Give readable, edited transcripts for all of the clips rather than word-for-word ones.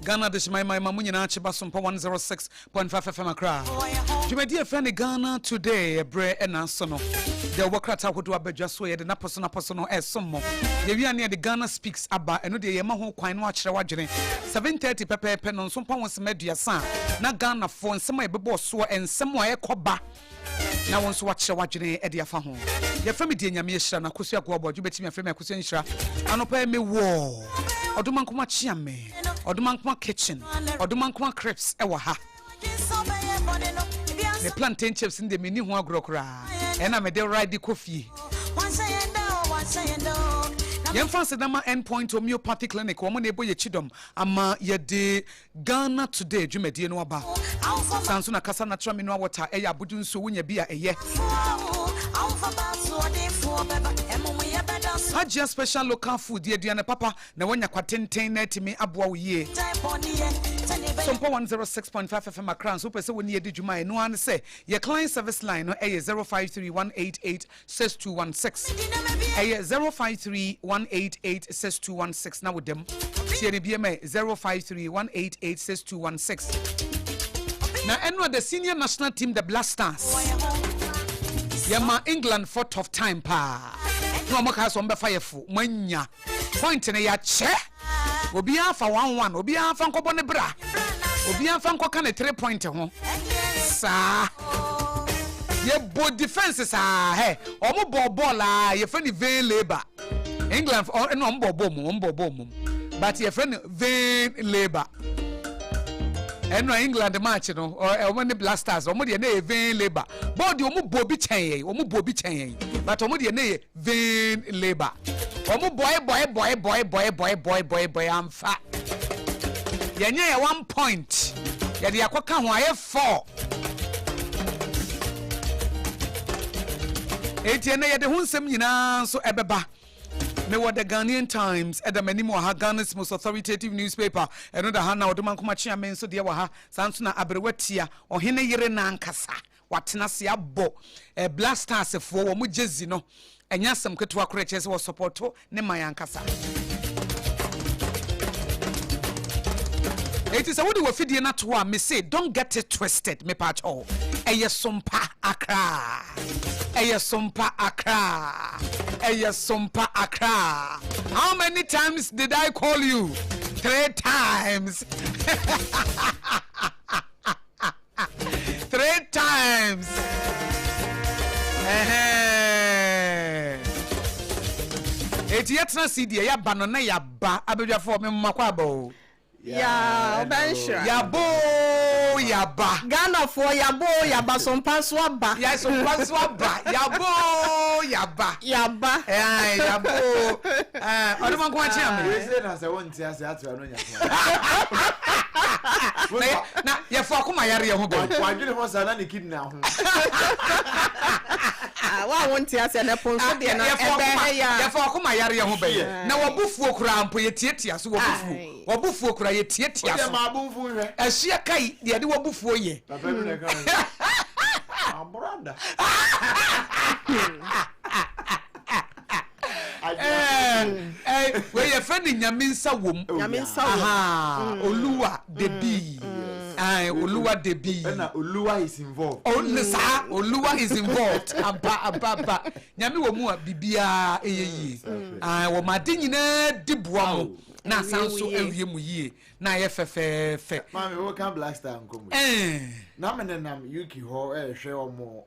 Ghana adehyeman man ma mo nyinaa kye ba Sompa 106.5 FM Accra. Dwumadi a ɛfrɛ no Ghana Today ɛberɛ ɛna aso no. Deɛ wɔbɔ krataa ahodoɔ aba dwa so yɛde n'apɔso n'apɔso no ɛresom mo. Yɛwie a ne yɛde Ghana Speaks aba ɛno deɛ yɛma ho kwan no akyerɛ w'adwene. 7:30 pɛpɛɛpɛ no nso mpa ho nsɛm 30 a na Ghanafoɔ nsɛm a yɛbɛbɔ soɔ nsɛm a ɛkɔ ba na wo nso wakyerɛ w'adwene de afa ho. Yɛfrɛ me deɛ Nyame ahyira no Akosua Agoa Boadwo bɛtumi afrɛ me Akosua Nhyira. Anɔpa yi mewɔ Ɔdomankoma Kyeame, Ɔdomankoma Kitchen, Ɔdomankoma Crepes ɛwɔ ha. Me plantain chips no deɛ menni ho agorɔ koraa. Ɛna mede ride kɔ fie. Yɛmfa aseda ma Endpoint Homeopathy Clinic wɔn na ɛbɔ yɛ kyidɔm ama yɛde Ghana Today dwumadie no aba. Saa nso na Kasa Natural Mineral Water ɛyɛ abodwo nsuo wonya bi a ɛyɛ. Hajia Special Local Food yɛ aduane papa na woanya kwa tenten na atumi aboa wo yie. Sompa 106.5 FM Accra nso wopɛ sɛ wo ne yɛdi dwuma a ɛno ara ne sɛ yɛ client service line no ɛyɛ 053188 6216 ɛyɛ 0531886216 na woda mu tie ne biam ɛ 0531886216 na ɛno a the senior national team the Black Stars yɛma England for tough time paa na wɔn kaa sɛ wɔn bɛfa yɛ fo mo anya point no yɛakyɛ obiara fa 1-1 obiara fa nkɔbɔ ne bra obiara fa nkɔka ne 3 point ho saa yɛbɔ defense saa hɛ ɔmo bɔ bɔɔl a yɛfrɛ no vain labour England ɛna ɔmo bɔ bɔɔl mu ɔmo bɔ bɔɔl mu but yɛfrɛ no vain labour ɛna England match no ɔmo ne Black Stars ɔmo deɛ ne yɛ vain labour bɔɔl deɛ ɔmo bɔ obi kyɛn yɛn ɔmo bɔ obi kyɛn yɛn but ɔmo deɛ ne yɛ vain labour wɔn bɔe bɔe bɔe bɔe bɔe bɔe bɔe bɔe bɔe amfa yɛnyɛ yɛ 1 point yɛde akɔka ho ayɛ 4. Eti ɛnɛ yɛde ho nsɛm nyinaa nso ɛbɛba. Mewɔ The Ghanaian Times ɛda m'anim wɔ ha, Ghana's most authoritative newspaper ɛno da ha, na Ɔdomankoma Kyeame nso deɛ wɔ ha saa nso, na aberewa tia ɔhene yere n'ankasa watena ase abɔ Black Stars foɔ wɔn jersey no ɛnyɛ asɛm ketewa koraa kyerɛ sɛ wɔsɔpɔto ne man ankasa. Eti sɛ wode w'afidie no ato a mese don't get it twisted mepaakyɛw ɛyɛ Sompa Accra ɛyɛ Sompa Accra ɛyɛ Sompa Accra. How many times did I call you? Three times. Three times. Ɛhɛn. Eti yɛtena si deɛ yɛaba no na yɛaba abadwafoɔ me mma kɔ aba o. Yaa ɔbɛnhyira. Yɛabo yɛaba. Ghanafoɔ yɛabo yɛaba Sompa nso aba. Yɛ Sompa nso aba yɛabo yɛaba. Yɛaba. Ɛɛ yɛabo ɛɛ ɔde mo nko akyea me. Wei sɛ na sɛ wonte ase atra no nya na na yɛfo akoma yareɛ ho bɛn. Wadwene ho saa na ne kidney aho. Ah, wa wo nte aseɛ na ɛpo nso deɛ na ɛbɛn ɛyɛ a. Yɛfo akoma yareɛ ho bɛn na wɔbufuo koraa mpo yɛtiatia so wɔbufuo wɔbufuo koraa yɛtiatia so. Wode ma abomfo nhwɛ. Ɛhyeɛ kai deɛ de wɔbufuo yɛ. Papa bi na ɛka no. Aborada. Wei yɛfrɛ no Nyame nsa wom. Nyame nsa wom. Aha, Oluwa debi. Oluwa debi. Ɛna Oluwa is involved. Oh, saa Oluwa is involved. Ampa ampa ampa. Nyame wɔ mu a biribiara ɛyɛ yie. Wɔ ma ade nyinaa di boa mo na asan so awie mu yie na ayɛ fɛfɛɛfɛ. Maame wo ka Black Star nkɔmɔ. Na me nenam UK hɔ ɛhwɛ ɔmo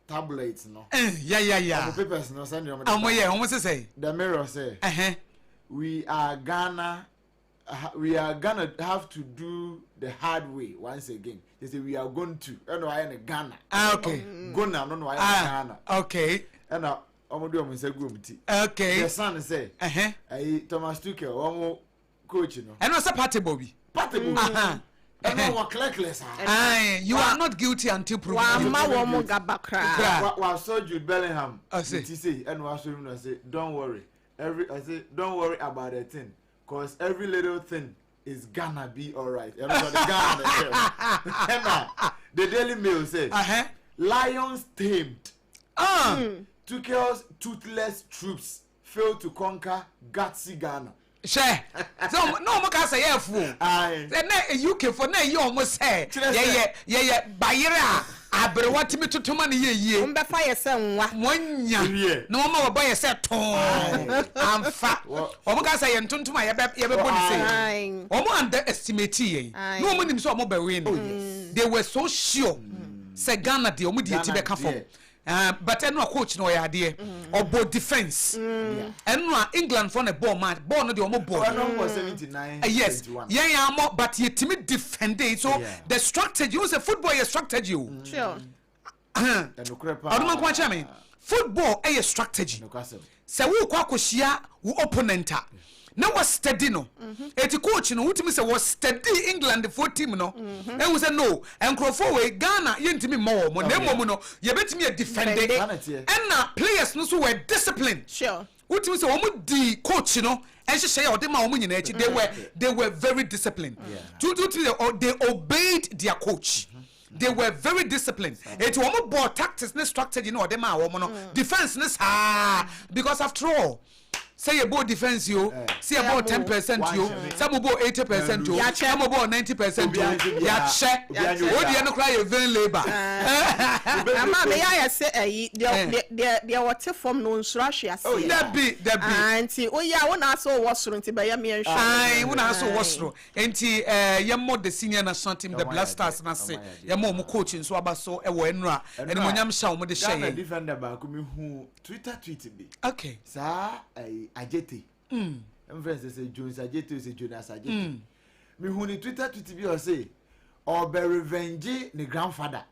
tabloids no. Ya ya ya. Ɔmo papers no sɛ nea ɔmo. Ɔmo yɛ ɔmo sisɛ. The Mirror sɛ. We are Ghana. We are gonna have to do the hard way once again. They say we are going to. Ɛna wayɛ no Ghana. Ah, okay. Gonna no na wayɛ no Ghana. Okay. Ɛna ɔmo de ɔmo nsa gu ɔmo ti. Okay. The Sun sɛ. Ɛyi Thomas Tuchel ɔmo coach no. Ɛna ɔsɛ party bɔ bi. Party bɔ bi. Ɛna wɔ clear saa. Ayi, you are not guilty until proven guilty. Wàá ma wɔn mo gaba koraa. Wà sọ Jude Bellingham. Ɔsè. Ti se ɛna wà sọ mu na ɔsè don't worry every ɔsè don't worry about a thing 'cause every little thing is gonna be alright. Ɛna sɔ de Ghana na ɛkyɛ. Ɛna The Daily Mail say. Lions tamed. Tuchel's toothless troops fail to conquer gutsy Ghana. Hwɛ sɛ ɔmo na ɔmo ka sɛ yɛ afuo. Sɛ na UK fo na ɛyɛ ɔmo sɛ yɛyɛ yɛyɛ bayerɛ a aberewa tumi toto ma no yɛ yie. Wɔn bɛfa yɛ sɛ nwa. Wɔn nya na wɔn ma wɔbɔ yɛ sɛ too amfa. Wɔn ka sɛ yɛ ntontom a yɛbɛ yɛbɛbɔ ne sɛ. Wɔn underestimate yɛn. Na wɔn nim sɛ wɔn bɛ win. Oh, They were so sure sɛ Ghana deɛ wɔn de yɛ ti bɛka fam. Uh, but ɛno a coach no ɔyɛ adeɛ ɔbɔ mm. defence ɛno mm. a England fɔ na bɔɔl match bɔɔl no deɛ ɔmo bɔɔl eh, yes yɛn yɛn amɔ but yɛtumi defend it so yeah. The strategy n sɛ football yɛ strategy o ɔdoma nko akyerɛ me football ɛyɛ strategy Sɛ worekɔ akɔhyia wo opponent a, na wa steady no. Eti coach no, wotumi sɛ wɔ steady England foɔ team no. Ehu sɛ no, nkurɔfoɔ wei Ghana yɛntumi mmɔ wɔn, na mmom no yɛbɛtumi a defend. Ɛna players no nso were disciplined. Wotumi sɛ wɔn di coach no nhyehyɛe a ɔde ma wɔn nyinaa akyi. They were they were very disciplined. Wotumi sɛ they obeyed their coach. They were very disciplined. Eti wɔn bɔɔ tactics ne strategy na ɔde maa wɔn no mm. Defence ne saa because after all sɛ yɛ bɔɔ defence yo eh. Sɛ yɛ bɔɔ 10% yo sɛ mo bɔɔ 80% yo sɛ mo bɔɔ 90% yo yakyɛ o deɛ no koraa yɛ vain labour. Ama mi yɛ ayɛ sɛ ɛyi deɛ deɛ deɛ wɔte fam no nsoro ahwe aseɛ. Oh, dabi dabi. Ah, nti oyɛ a wo na asɛ wɔ soro nti bɛyɛ mi nhwɛ. Ayi wo na asɛ wɔ soro. Enti yɛmmɔ the senior national team, the Black Stars no ase. Yɛma wɔn coach nso aba so wɔ nnora animuonyam hyɛ a wɔde hyɛ Ghana yɛn. defender baako mi hu Twitter tweet bi. Okay. Saa ɛyi Ajete. Mfrɛ sɛ sɛ Jones Ajete o sɛ Jonas Ajete. Mi hu ne Twitter tweet bi ɔse ɔbɛ revenge ne grandfather.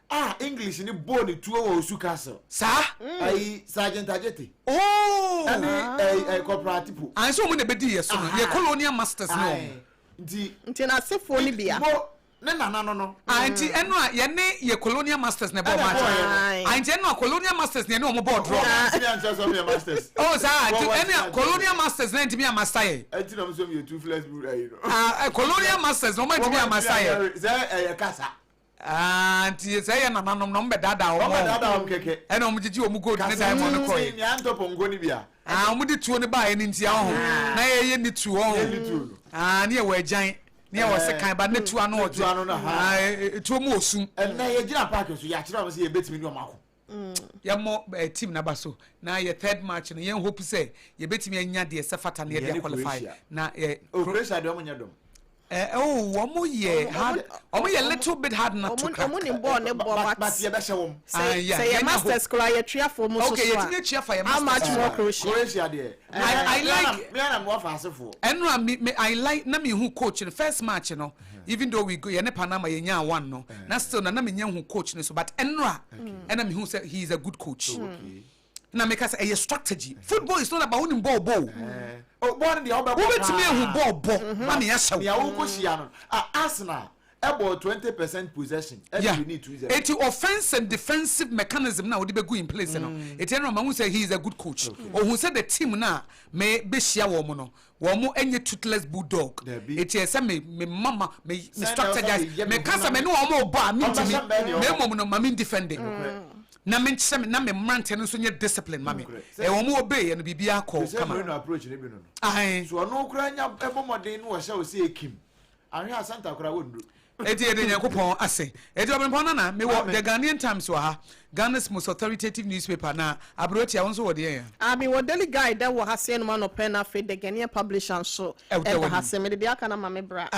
Ah, English ni bɔɔ ne tuo wɔ Osu Castle. Saa. Ayi Sergeant Ajete. Oh. Ɛne ɛyi ɛyi Corporal Atipo. Ayi sɛ wɔn na ebedi yɛ so no yɛ colonial masters no wɔn. Nti. Nti n'asefoɔ no bia. Mo ne nana no no. Ah nti ɛno a yɛne yɛ colonial masters na ɛbɔɔ match. Ah nti ɛno a colonial masters na yɛne wɔn bɔɔ draw. Wɔn ntumi ankyerɛ sɛ wɔn yɛ masters. Oh saa nti ɛne a colonial masters na ntumi amasta yɛ. Ɛnti na wɔn sɛ wɔn yɛ toothless ayi no. Ah colonial masters na wɔn ntumi amasta yɛ. Sɛ ɛyɛ kasa. Ah, nti sɛ ɛyɛ nananom na wɔn bɛ daadaa wɔn. Wɔn bɛ daadaa wɔn kɛkɛ. Ɛna wɔn gyegye wɔn gold ne diamond no kɔɛ. Kasi nea ntɔ pɔnkɔ ni bia. Ah, wɔn de tuo no baayɛ ne ntia ɔho. Na yɛ yɛ ne tuo ɔho. Yɛ ne tuo no. Ah, ne yɛ wɔ agyan, ne yɛ wɔ sekan ba ne tuo ano ɔdze. Tuo ano no ha. Ah, tuo mu osum. Ɛnɛ yɛ gyina park so yɛ akyerɛ wɔn sɛ yɛ betumi ne wɔn ako. Yɛ mmɔ eh, team naba so na yɛ third match no yɛn hope sɛ yɛbɛtumi anya deɛ sɛ fata na yɛde qualify na yɛ. Oh, Croatia deɛ wɔn nyɛ dɔm. Eh, oh, wɔn yɛ hard, wɔn yɛ little bit hard na to crack. Wɔn ni bɔɔl ne bɔ but yɛ bɛ hyɛ wɔn. Sɛ yɛ masters kura yɛ tua fo mu soso a. Okay, yɛ tumi atua fa yɛ masters. How much more Croatia? Croatia deɛ. I like. Mi ana mi wa fa asefoɔ. Ɛnu a mi mi I like na mi hu coach no first match no even though we go yɛ ne Panama yɛ nya one no na still na na mi nya hu coach no so but ɛnu a ɛna mi hu sɛ he is a good coach. Na meka sɛ ɛyɛ strategy. Football is not about wonim bɔɔl bɔ o. Bɔɔl deɛ ɔbɛ bɔ paa. Wobɛtumi ehu bɔɔl bɔ ma mi ahyɛ wo. Nea wokɔ hyia no, Arsenal ɛbɔ 20% possession ɛna we need 2-0. Eti offense and defensive mechanism na wɔde bɛ gu in place no. Eti ɛna ɔma hu sɛ he is a good coach. Ohun sɛ the team na me bɛ hyia wɔn no, wɔn mo ɛnyɛ toothless bulldog. Eti ɛsɛ me me mama me me strategize me kasa me ne wɔn mo bɔ a me ntumi me mom no ma me defend it. Na me nkyerɛ me na me mmeranteɛ no nso nyɛ discipline ma me. Ɛ wɔn mo obey yɛ no biribi akɔ kama. Mourinho approach ne bi no no. Ayi. So ɔno koraa nya ɛbɔ mɔden no wɔhyɛ ɔsɛ ekim. Ahwɛ a Santa koraa wɔnnuru. Eti yɛde Nyankopɔn ase. Eti Ɔbenpɔn Nana, mewɔ The Ghanaian Times wɔ ha, Ghana's most authoritative newspaper, na Aberewatia, wo nso wɔ deɛn a? Ah, mewɔ Daily Guide wɔ ha sei nom anɔpa yi, na afei The Ghanaian Publisher nso ɛda ha sei. Mede deɛ aka no ama me bra.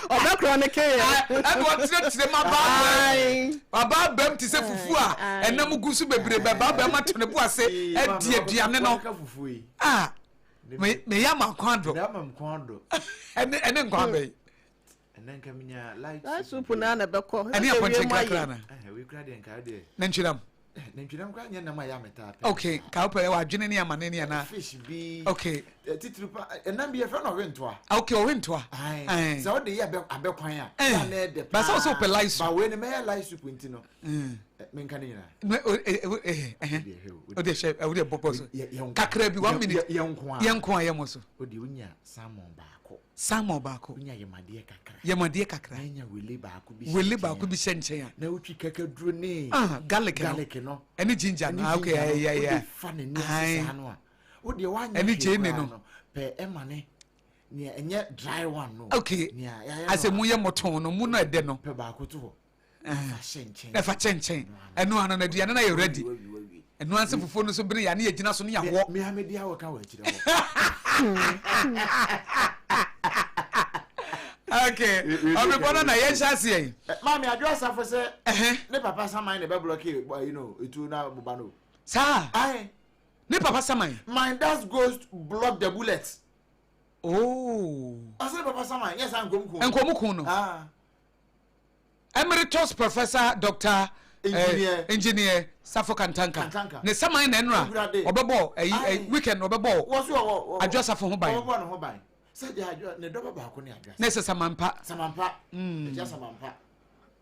Ɔbɛkorɔ ne kee. Ɛna ɔkyerɛkyerɛ mu aba abam. Aba abam te sɛ fufu a ɛnam gu so bebree bɛba abam ato ne bo ase adi aduane no. Ah. Me me yam akwan do. Yam nkwan do. Ɛne ɛne nkwan bɛyi. Ɛnɛ nka mi nya light light soup na na bɛkɔ. Ɛne apɔnkye nkakra na. Ɛhɛn wei kura deɛ nka deɛ. Nantwinam. Nantwinam kura nyɛ nam a yɛ ametaa pɛ. Okay ka wopɛ wɔ adwene ne amane ne ana. Fish bi. Okay. Titiri pa ɛnam bi yɛfrɛ no ɔwe ntoa. Okay ɔwe ntoa. Sɛ wode yɛ abɛkwan a. Ɛyɛ na ɛdɛ paa. Basa wosɛ wopɛ light soup. Ba wei no mɛyɛ light soup nti no. Menka ne nyinaa. Wode hyɛ wode bɔbɔ so kakra bi one minute yɛn nko a yɛn nko a yɛn mo so. Wode wonya salmon baako. Salmon baako. Wonya yɛmadeɛ kakra. Yɛmadeɛ kakra. Na nya wele baako bi. Wele baako bi hyɛ nkyɛn a. Na wotwi kakaduro ne. Ah garlic no. Garlic no. Ɛne ginger no. Ah okay yeah yeah yeah. Wode fa n'ani ase saa no a. Wo deɛ woanyɛ Ɛne hwee gyeene koraa no. no, pɛ ɛma ne nea ɛnyɛ dry one no. Okay. Nea yɛayɛ Asɛ no mu yɛ mmɔtɔn no, mu no ɛdɛ no. Pɛ baako to hɔ. Fa hyɛ nkyɛn. Na fa kyɛ nkyɛn. Ɛno ano no aduane no ayɛ ready. Wawie, wawie. Ɛno ansa fufuo no so bene yɛ ne yɛgyina so ne yɛawɔ. Me a medi awɔ ka wɔ akyire hɔ. Okay. Ɔbɛbɔ no na yɛnhyɛ aseɛ yi. Maame Adwo Asafo sɛ Ɛhɛn. ne papa saman na ɛbɛ blɔke you know, etuo na boba no. Saa. Aye. Ne papa saman. My dad's ghost block the bullet. Oh. Ɔsɛ ne papa saman nyɛ saa nkom kun. Nkomu kun no. Ah. Emeritus Professor Doctor Engineer. Engineer Safo Kantanka. Kantanka. Ne saman na ɛnora Awurade. ɔbɛbɔ ɛyi Aye. weekend ɔbɛbɔ Wɔ so wɔ Adwo Asafo ho ban. Ɔbɛbɔ ne ho ban. Sɛ deɛ adwo ne dɔba baako ne adwo. Ne sɛ samampa. Samampa. Ɛkyɛ samampa.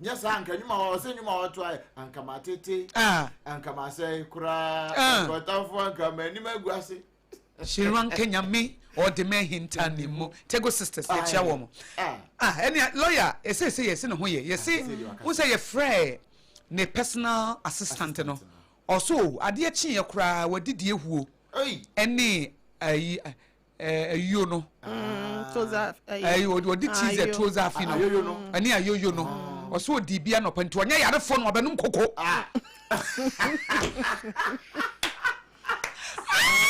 Nyɛ saa anka nnwuma wɔ ɔsɛ nnwuma wɔto ayɛ anka ma tete. Ah. Anka ma sɛe koraa. Ah. Anka ɔtamfo anka ma anim agu ase. Hyira nka Nyame ɔde me ahinta ne mu. Tego Sisters yɛkyia wɔn. Ah. Ah, ɛnea lawyer ɛsɛ sɛ yɛsi ne ho yɛ yɛsi wo sɛ yɛfrɛ ne personal assistant no ɔso adeɛ kyeeɛ koraa wadidi ehuo Ei. ɛne ayi ɛɛ ayuo no Toza ɛyi ɔde cheese Ayo. ɛtuo afi no Ayoyo no. ɛne ayoyo no ɔso ɔdi bi anɔpa nti ɔnyɛ yarefoɔ no ɔbɛnum koko. Ah.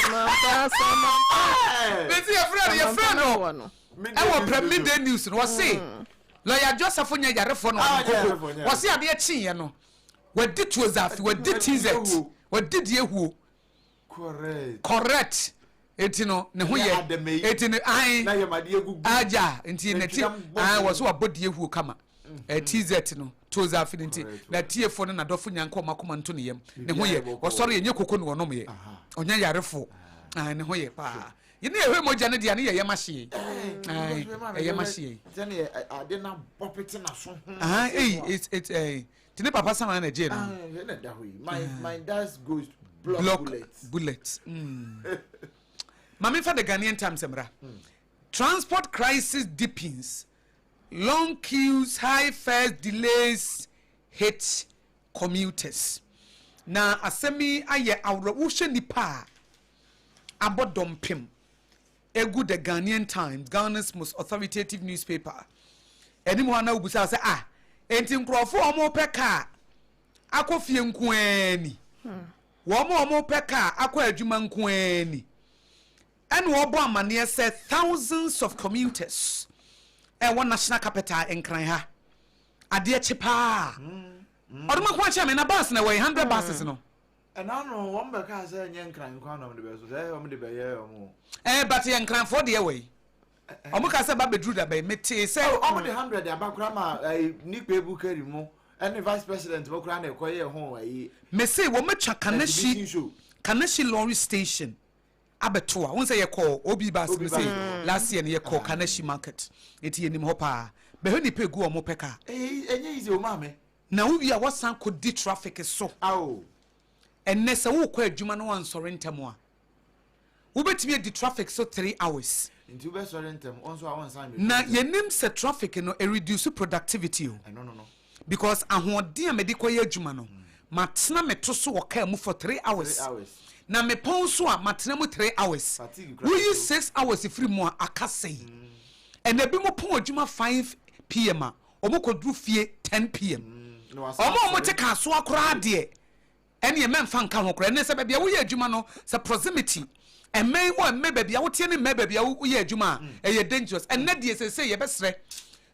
Samampa samampa. Bɛsi yɛfrɛ no yɛfrɛ no ɛwɔ prɛ Midday News no wɔse lawyer Joseph nyɛ yarefoɔ no Ah, ɔnom nyɛ koko yarefoɔ, nyɛ wɔse adeɛ kyeeɛ no wadi tuozafi wadi tz wadi deɛ huo Correct. Correct, eti no ne ho Ɛyɛ yɛ adamɛyi. Eti ne ahen Na yɛ ma adeɛ gugu. Agya nti ne ti Ntwinam bɔ ahen mu. wɔ so wabɔ deɛ huo kama tz no tuozafi no nti Correct. na tiefoɔ no nadɔfo nyanka ɔma koma nto ne yam ne ho Biribiara yɛ yɛ bɔkɔɔ. ɔsɔre yɛ nye koko ne wɔnom yɛ Aha. ɔnyɛ yarefoɔ ahen ne ho yɛ paa yɛne yɛhwɛ mogya no deɛ ne yɛ yɛm ahye ahen ɛyɛm ahye. Sɛne ade na bɔ pete na so ho. Ahan eyi it's it's ti ne papa sama na gye no. Ah, hwɛ na da hɔ yi. My dad's ghost block, block bullets. Bullet. Maame fa The Ghanaian Times mmra. Transport crisis deepens, long queues, high fares, delays hit commuters. Na asɛm yi ayɛ aworɔ wohwɛ nipa a abɔ dɔmpem egu The Ghanaian Times, Ghana's most authoritative newspaper, anim hɔ ana wobusa sɛ, ah, enti nkurɔfoɔ a wɔpɛ kaa akɔ fie nko ara ni, wɔn a wɔpɛ kaa akɔ adwuma nko ara ni? Ɛna wɔbɔ amanneɛ sɛ thousands of commuters ɛwɔ national capital Nkran ha adeɛ kye paa ɔdom ako akyerɛ me na bus na ɛwɔ 100 buses no. Ɛna no wɔn bɛka sɛ ɛnyɛ Nkran nkwa na wɔn de bɛyɛ so sɛ wɔn de bɛyɛ wɔn. But yɛ Nkranfoɔ deɛ wɔ yi ɔmo ka sɛ ba bɛduru da bɛyi metee sɛ Ɔmo de 100 aba koraa ma ɛyi Nikpe Bukari mu ɛne vice president mo koraa na ɛkɔ yɛ ho ɛyi. Mese wɔn atwa Kaneshie Exhibition show. Kaneshie lorry station abɛto a wɔn sɛ yɛkɔ Obi bus Obi no bus. sɛ last year no yɛkɔ Kaneshie market eti yɛnim hɔ paa bɛhwɛ nipa egu wɔn pɛ kaa. Ɛyɛ ɛnyɛ easy o, maame. Na wowie a wɔsan kɔdi traffic so. Awo. Ɛnnɛ sɛ wokɔ adwuma na wansɔre ntɛm a wobɛtumi adi traffic so 3 hours. Nti wobɛsɔre ntɛm ɔnso a wɔnsan mi. Na yɛnim sɛ traffic no ɛreduce productivity o. Ɛno no. Because ahoɔden a mede kɔyɛ adwuma no matena me to so wɔ kaa mu for 3 hours. 3 hours. Na mepɔn so a matena mu 3 hours. Fatigue koraa woyi so. 6 hours firi mu a aka sɛi. Ɛna bi mo pɔn adwuma 5 p.m. a ɔmo kɔduru fie 10 p.m. Na wasan Ɔmo a ɔmo asɔre. te kaasoa koraa deɛ ɛne ɛmɛ nfa nka ho koraa ɛne sɛ baabi a woyɛ adwuma no sɛ proximity ɛmɛn wɔ ɛmɛ baabi a woteɛ ne mmɛ baabi a woyɛ adwuma a ɛyɛ dangerous. Ɛnɛ deɛ sɛsɛ yɛbɛsrɛ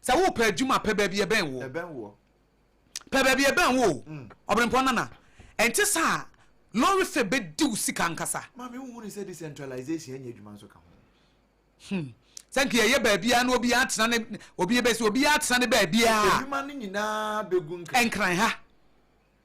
sɛ wopɛ adwuma pɛ baabi ɛbɛn wo. Ɛbɛn wɔ. Pɛ baabi ɛbɛn wo o ɔbɛnpɔn nana ɛnte saa lorry fare bɛdi wo sika nkasa. Maame, wohu ne sɛ decentralization ɛnyɛ adwuma nso ka ho. Sɛ nka yɛyɛ baabiara na obiara tena ne obi bɛsi obiara tena ne baabiara. Nnwuma no nyinaa bɛgu Nkran. Nkran ha.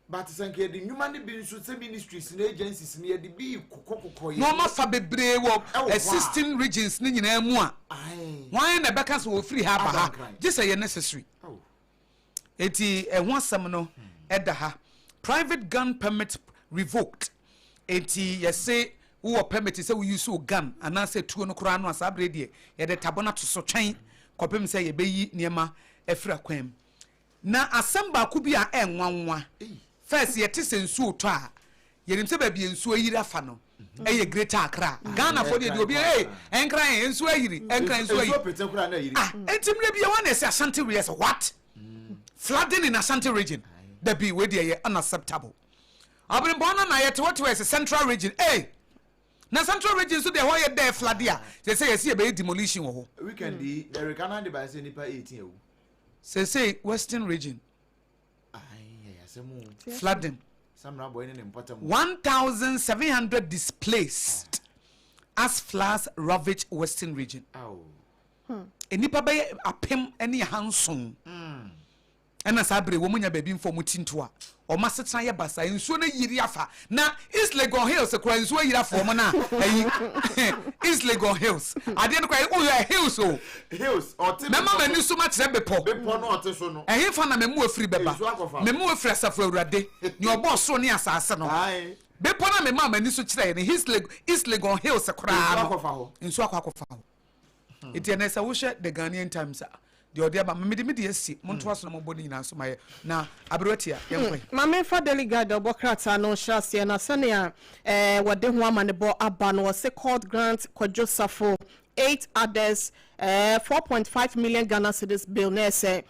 But sɛ nka yɛde nnwuma no bi nso sɛ ministries ne agencies no yɛde bi kokɔkokɔ yɛ. Na ɔma fa bebree wɔ Ɛwɔ hɔ a. 16 regions ne nyinaa mu a Ae. wɔn na ɛbɛka sɛ wɔfiri ha aba Aba ha Nkran. gye sɛ yɛ necessary. Aw. Eti ɛho asɛm no ɛda ha, private gun permit revoked. Eti yɛse wowɔ permit sɛ woyi so gun anaasɛ tuo no koraa no a saa bere deɛ yɛde tabo no ato so twɛn kɔpem sɛ yɛbɛyi nneɛma afiri akwan mu. Na asɛm baako bi a ɛnwanwa, first yɛte sɛ nsuo tɔ a yɛnim sɛ baabi a nsuo yiri afa no. Ɛyɛ Greater Accra. Ghana fo deɛ deɛ obi ee Nkran nsuo ayiri, Nkran nsuo ayiri. Nsuo pete koraa na ayiri. Ah, enti mmerɛ bi ɛwɔ na ɛsɛ Ashanti region what? Flooding in Ashanti Region, dabi, wei deɛ yɛ unacceptable. Abirempɔn no na yɛte hɔ te hɔ yɛsɛ Central Region, ee na Central Region nso deɛ ɛhɔ yɛ dɛ flood a sɛ sɛ yɛsi yɛbɛyɛ demolition wɔ hɔ. Weekend yi, Derek Anan de ba sɛ nipa 18 awu. Sɛsɛ Western Region flooding, 1,700 displaced as floods ravage Western Region. Nnipa bɛyɛ 1700 ɛna saa bere wɔn nya baabi mfa wɔn ti nto a wɔn asetena yɛ basa. Nsuo no yiri afa na East Legon Hills kora nsuo yiri afa wɔn na ɛyi East Legon Hills adeɛ no kora oyɛ hills o. Hills ɔte. Mɛma m'ani so ma kyerɛ bepɔ. Bepɔ no ɔte so no. Ɛhe fa na mɛmu afiri bɛba? Mɛmu afiri Asafo Awurade nea ɔbɔ ɔsoro ne asase no. Bepɔ no a mɛma m'ani so kyerɛ no East Legon Hills koraa no, nsuo akɔ akɔfa hɔ. Eti ɛnɛ sɛ wohwɛ The Ghanaian Times a, deɛ ɔde aba mede mede asi montoa so na mobɔ ne nyinaa so ma yɛ na aberewa tia yɛnkɔ. Ma memfa Daily Guide a ɔbɔ krataa no nhyɛ aseɛ. Na sɛnea wɔde ho amanebɔ aba no, wɔse court grant Kwadwo Safo eight others 4.5 million Ghana cedis bail. Na ɛsɛ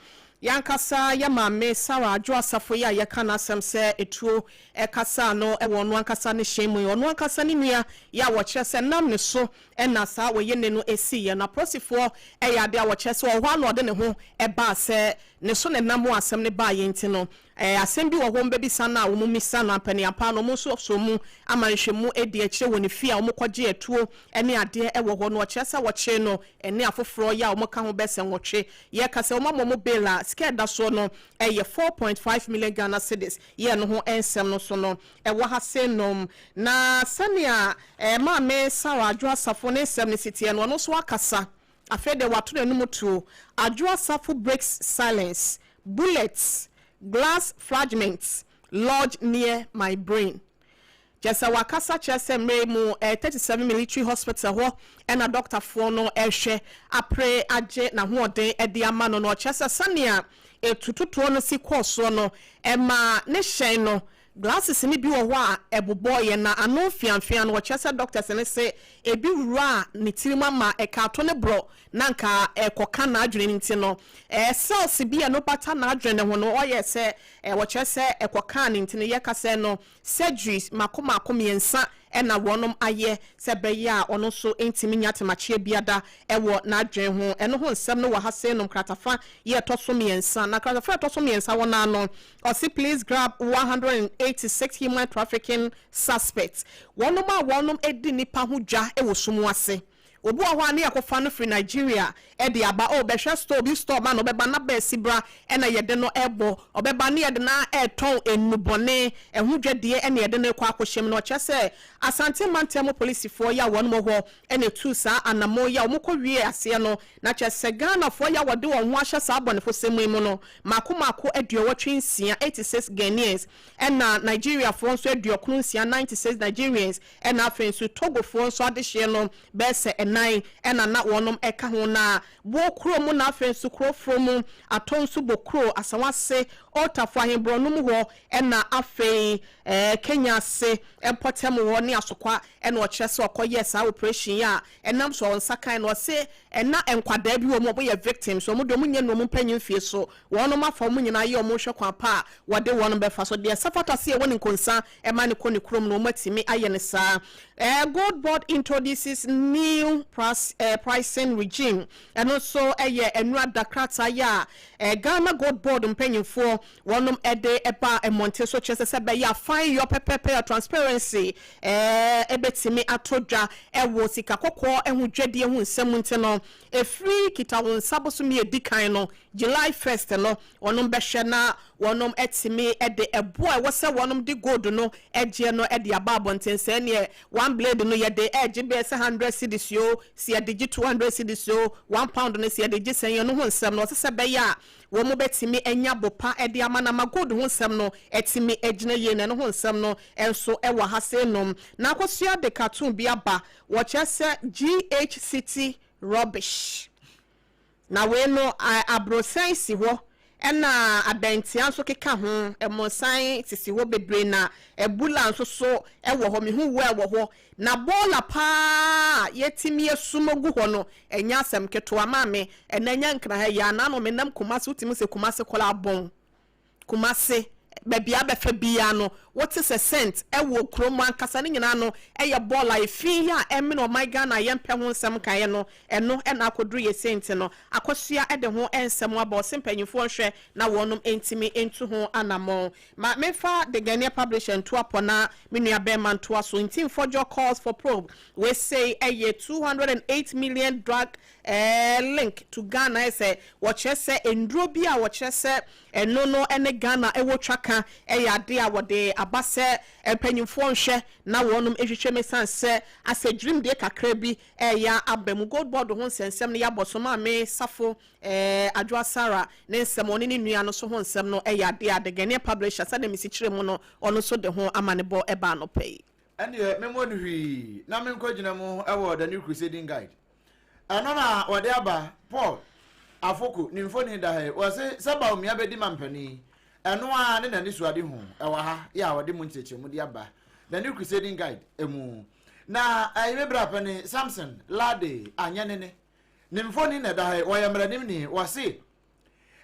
yɛankasa yɛ maame Sarah Adwo Asafo yi a yɛka n'asɛm sɛ etuo ɛkasa no wɔ ɔno ankasa ne hyɛn mu yi, ɔno ankasa ne nua yɛ a wɔkyerɛ sɛ nam ne so ɛna saa wɔyɛ ne no esiiɛ no, apolisifoɔ ɛyɛ adeɛ a wɔkyerɛ sɛ ɔhɔ a na ɔde ne ho ɛbaa sɛ ne so ne nam asɛm ne baa yɛn ti no, asɛm bi wɔ hɔ mbɛbisa no a wɔn misa no ampaniampa no, wɔn nso so mu ama nhwɛmu edi akyire wɔ ne fie a wɔn kɔgye atuo ne adeɛ ɛwɔ hɔ no. Ɔkyerɛ sɛ wɔkyee no ɛne afoforɔ yɛ a wɔn ka ho bɛsɛ 8. Yɛka sɛ wɔn ama wɔn bail a sika ɛda soɔ no ɛyɛ 4.5 million Ghana cedis. Yɛ no ho nsɛm no so no ɛwɔ ha se nom. Na sɛnea maame Sarah Adwo Asafo ne nsɛm no si teɛ no, ɔno nso akasa. Afei deɛ wato n'anim tuo. Adwo Asafo breaks silence: "Bullets, glass fragments lodge near my brain." Kyerɛ sɛ wakasa kyerɛ sɛ mmerɛ mu 37 Military Hospital hɔ ɛna dɔktafoɔ no ɛhwɛ apere agye n'ahoɔden ɛde ama no. Na ɔkyerɛ sɛ sɛnea etututoɔ no si kɔɔ soɔ no, ɛma ne hyɛn no glasses ni bi wɔ hɔ a ɛbobɔ yɛ na ano mfiamfia no. Wɔkyerɛ sɛ doctors ne se ebi wura a ne tirim ama ɛka ato ne borɔ na nka ɛkɔka n'adwene no. Nti no cells bi a no bata n'adwene ne ho no, ɔyɛ sɛ wɔkyerɛ sɛ ɛkɔka ne nti no, yɛka sɛ no surgeries mako mako mmiɛnsa ɛna wɔnom ayɛ sɛ bɛyɛ a ɔno nso ntumi nya temakyeɛ biada ɛwɔ n'adwene ho. Ɛno ho nsɛm no wɔ ha sɛ nom kratafa yɛ ɛtɔ so mmiɛnsa. Na kratafa ɛtɔ so mmiɛnsa wɔ n'ano, ɔsi police grab 186 human trafficking suspects. Wɔnom a wɔnom edi nipa ho dwa ɛwɔ sum ase. Obi wɔ hɔ a ne yɛkɔfa no firi Nigeria ɛde aba o, bɛhwɛ store bi, store ma na ɔbɛba na bɛɛsi bra ɛna yɛde no ɛbɔ ɔbɛba ne yɛde na ɛtɔn enubɔne ɛho dwadeɛ ɛna yɛde no kɔ akɔhyɛ mu. Na ɔkyerɛ sɛ Asante mantam polisifoɔ yi a wɔn wɔ hɔ ɛna etu saa anamɔ yi a wɔn kɔ wie aseɛ no. Na kyerɛ sɛ Ghanafoɔ yi a wɔde wɔn ho ahyɛ saa abɔnefo sɛm yi mu no mako mako 86, 86 Ghanaians, ɛna Nigeriafoɔ nso 96, 96 Nigerians, ɛna afei nso Togofoɔ nso adehyeɛ no bɛyɛ sɛ ɛnan ɛna na wɔnom ɛka ho. Na buo kuro mu, na afei nso kuroforo mu atɔ nso bɔ kuro Asawase, Ɔtafo Ahemborɔ mu hɔ, ɛna afei Kenya ase mpɔtam hɔ ne Asokwa. Ɛna ɔkyerɛ sɛ ɔkɔyɛ saa operation yi a ɛnam so ɔnsa kan na ɔse ɛna nkwadaa bi wɔ mu a wɔyɛ victims. Wɔn deɛ wɔn nyɛ no wɔn mpanyin fie so, wɔn afa wɔn nyinaa yɛ wɔn hwɛ kwan pa a wɔde wɔn bɛfa so deɛ sɛfata se ɛwɔ ne nkonsa ɛma ne kɔ ne kurom na wɔn atumi ayɛ ne saa. Gold Board introduces new pricing regime. Ɛno nso ɛyɛ nnura da krataa yi a Ghana Gold Board mpanyinfoɔ wɔnom ɛde ɛba mmɔnten so kyerɛ sɛ bɛyɛ afan yɔ pɛpɛpɛ transparency ɛbɛtumi ato dwa ɛwɔ sika kɔkɔɔ ɛho dwadie ho nsɛm. Nti no efiri kita wɔn nsa bosom yɛ di kan no, July 1st no, wɔnom bɛhwɛ na wɔnom ɛtumi ɛde ɛboa ɛwɔ sɛ wɔnom de gold no ɛgyeɛ no ɛde aba abɔnten sɛ neɛ one blade no yɛde ɛgye bɛyɛ sɛ 100 cedis o, si yɛde gye 200 cedis o, 1 pound no si yɛde gye sɛn yɛn no ho nsɛm no. Ɔsɛ sɛ bɛyɛ a wɔn mo bɛtumi anya bopa ɛde ama na ma gold ho nsɛm no ɛtumi ɛgyina yie. Na ɛno ho nsɛm no ɛnso ɛwɔ ha sɛ nom. Na Akosua de cartoon bi aba, wɔkyerɛ sɛ GH City rubbish. Na wei no aborɔsan si hɔ. Ɛna abɛntea nso keka ho, mmorosan sisi hɔ bebree na abula nso so wɔ hɔ. Mehu well wɔ hɔ. Na bɔɔla paa a yɛatumi asum agu hɔ no, ɛnyɛ asɛm ketewa. Maame, ɛnnɛ ɛnyɛ Nkran ha yi ara, naano menam Kumasi, wotumi hu sɛ Kumasi koraa abɔn. Kumasi, baabi a abɛfa biara no, wote sɛ scent wɔ kurom ankasa. Ne nyinaa no yɛ bɔɔl a efi yi a ɛmene ɔman Ghana a yɛmpɛ ho nsɛm nkaeɛ no, ɛno na akɔduru yɛ sei nti no, Akosua de ho nsɛm aba. Ɔse mpanyinfoɔ nhwɛ na wɔnom ntumi ntu ho anamɔn. Ma memfa The Ghanaian Publisher nto apɔ na me nua bɛɛma ntoa so. Nti Mfɔdwɔ calls for probe. Wei sei yɛ 208 million drug link to Ghana, ayɛ sɛ wɔkyerɛ sɛ nnuro bi a wɔkyerɛ sɛ ɛno no ne Ghana wɔ twaka yɛ adeɛ a wɔde aba sɛ mpanyinfoɔ nhwɛ na wɔnom nhwehwɛ mu ɛsiane sɛ asɛdwirimdie kakra bi reyɛ aba mu. Gold Board ho nsɛnsɛm no yɛabɔ so. Maame Safo Adwoa Sarah ne nsɛm ɔne ne nua no nso ho nsɛm no yɛ adeɛ a The Ghanaian Publisher sɛdeɛ mesi kyerɛ mu no ɔno nso de ho amanebɔ baa anɔpa yi. Ɛndeɛ memmɔ no hwii na menkɔgyina mu wɔ The New Crusading Guide. Ɛno na wɔde aba, Paul Afoko ne mfoni da ha yi. Wɔse sɛ Bawumia bɛdi mampanin, ɛno ara ne n'anisoadehu ɛwɔ ha yɛ a wɔde mu nkyerɛkyerɛmu de aba The New Crusading Guide mu. Na ɛyi me bra panin Samson Lardy Anyenene ne mfoni na ɛda ha yi. Wɔyɛ mmaranimni. Wɔse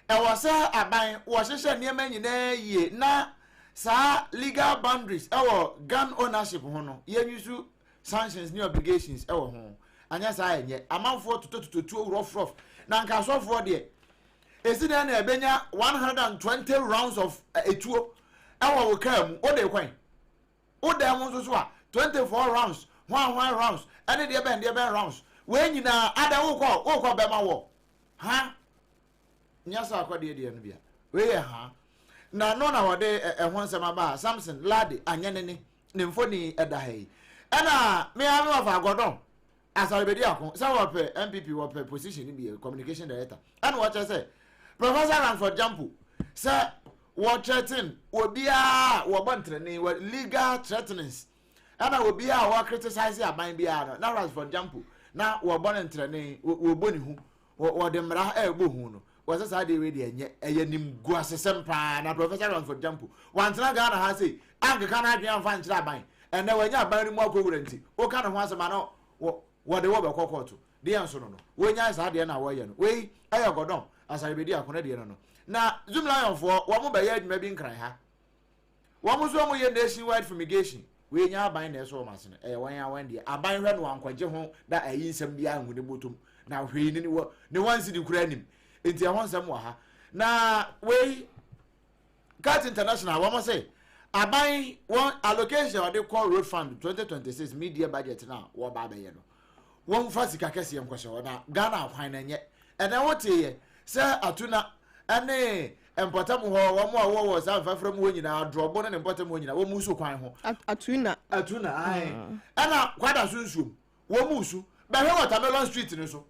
Ɛwɔ sɛ aban wɔhyehyɛ nneɛma nyinaa yie na saa legal boundaries ɛwɔ gun ownership ho no yɛnwusu sanctions ne obligations ɛwɔ ho anyɛ saa ɛnyɛ amanfoɔ totɔtotɔ tuo rough rough na nka asɔfoɔ deɛ ɛsi dɛn na ɛbɛnya 120 rounds of etuo ɛwɔ wo kaa mu wode kwan wo dan mu nso so a 24 rounds hwan hwan rounds ɛne deɛ bɛn deɛ bɛn rounds wei nyinaa ada wokɔ wokɔ bɛma wɔ Ha nyɛ sɛ akɔdeɛ deɛ no bia wei yɛ ha na no na wɔde ɛho nsɛm aba a Samson Lade anyɛ ne ne ne mfoni ɛda ha yi ɛna me ara me wɔfa agɔdɔn asarebedi ako sɛ wɔpɛ NPP wɔpɛ position no bi communication director ɛna wɔkyerɛ sɛ Professor Ransford Jampo sɛ wɔthreaten obiara wɔbɔ ntrɛne wɔ legal threatenings ɛna obiara a wɔcriticize aban biara no na Ransford Jampo na wɔbɔ no ntrɛne wɔbɔ ne hu wɔde mmara ɛrebɔ hu no wɔsɛ saa deɛ wei deɛ ɛnyɛ ɛyɛ nimguasesɛm paa na Professor Ransford Gyampo wantena Ghana ha sei ankeka n'adwene amfa nkyerɛ aban ɛnɛ wanya aban no mu akɔwura nti woka ne ho asɛm ana wɔde wɔ bɛkɔ kɔɔto deɛ nso no no wɔnyae saa deɛ na wɔyɛ no wei ɛyɛ gɔdɔn asarebɛdi akono deɛ no no na Zoom Lionfoɔ wɔn bɛyɛ adwuma bi nkran ha Wɔn nso wɔn yɛ nation wide fumigation. Wei nyɛ aban na ɛsɔ wɔn asene. Ɛyɛ wɔn ara wɔn deɛ. Aban hwɛ no ankɔgye ho da ayi nsɛm biara ngu ne bɔtɔm. Na hwee ne wɔ ne wɔn si ne kura anim. Nti ɛho nsɛm wɔ ha. Na wei Cat International wɔn se aban wɔn allocation a wɔde kɔ road fund 2026 media budget na wɔba abɛyɛ no. Wɔn fa sika kɛseɛ nkɔhyɛ hɔ na Ghana akwan na ɛnyɛ. Ɛnɛ woteeɛ sɛ Atuna ɛne Mpɔtam hɔ, wɔn a wɔwɔ saa mfrafra mu hɔ nyinaa, Drɔbo ne ne mpɔtam hɔ nyinaa, wɔn su kwan ho. Atuna. Atuna, ae. Ɛna Kwada so nsuom, wɔn su. Bɛhwɛ Watermelon Street no so.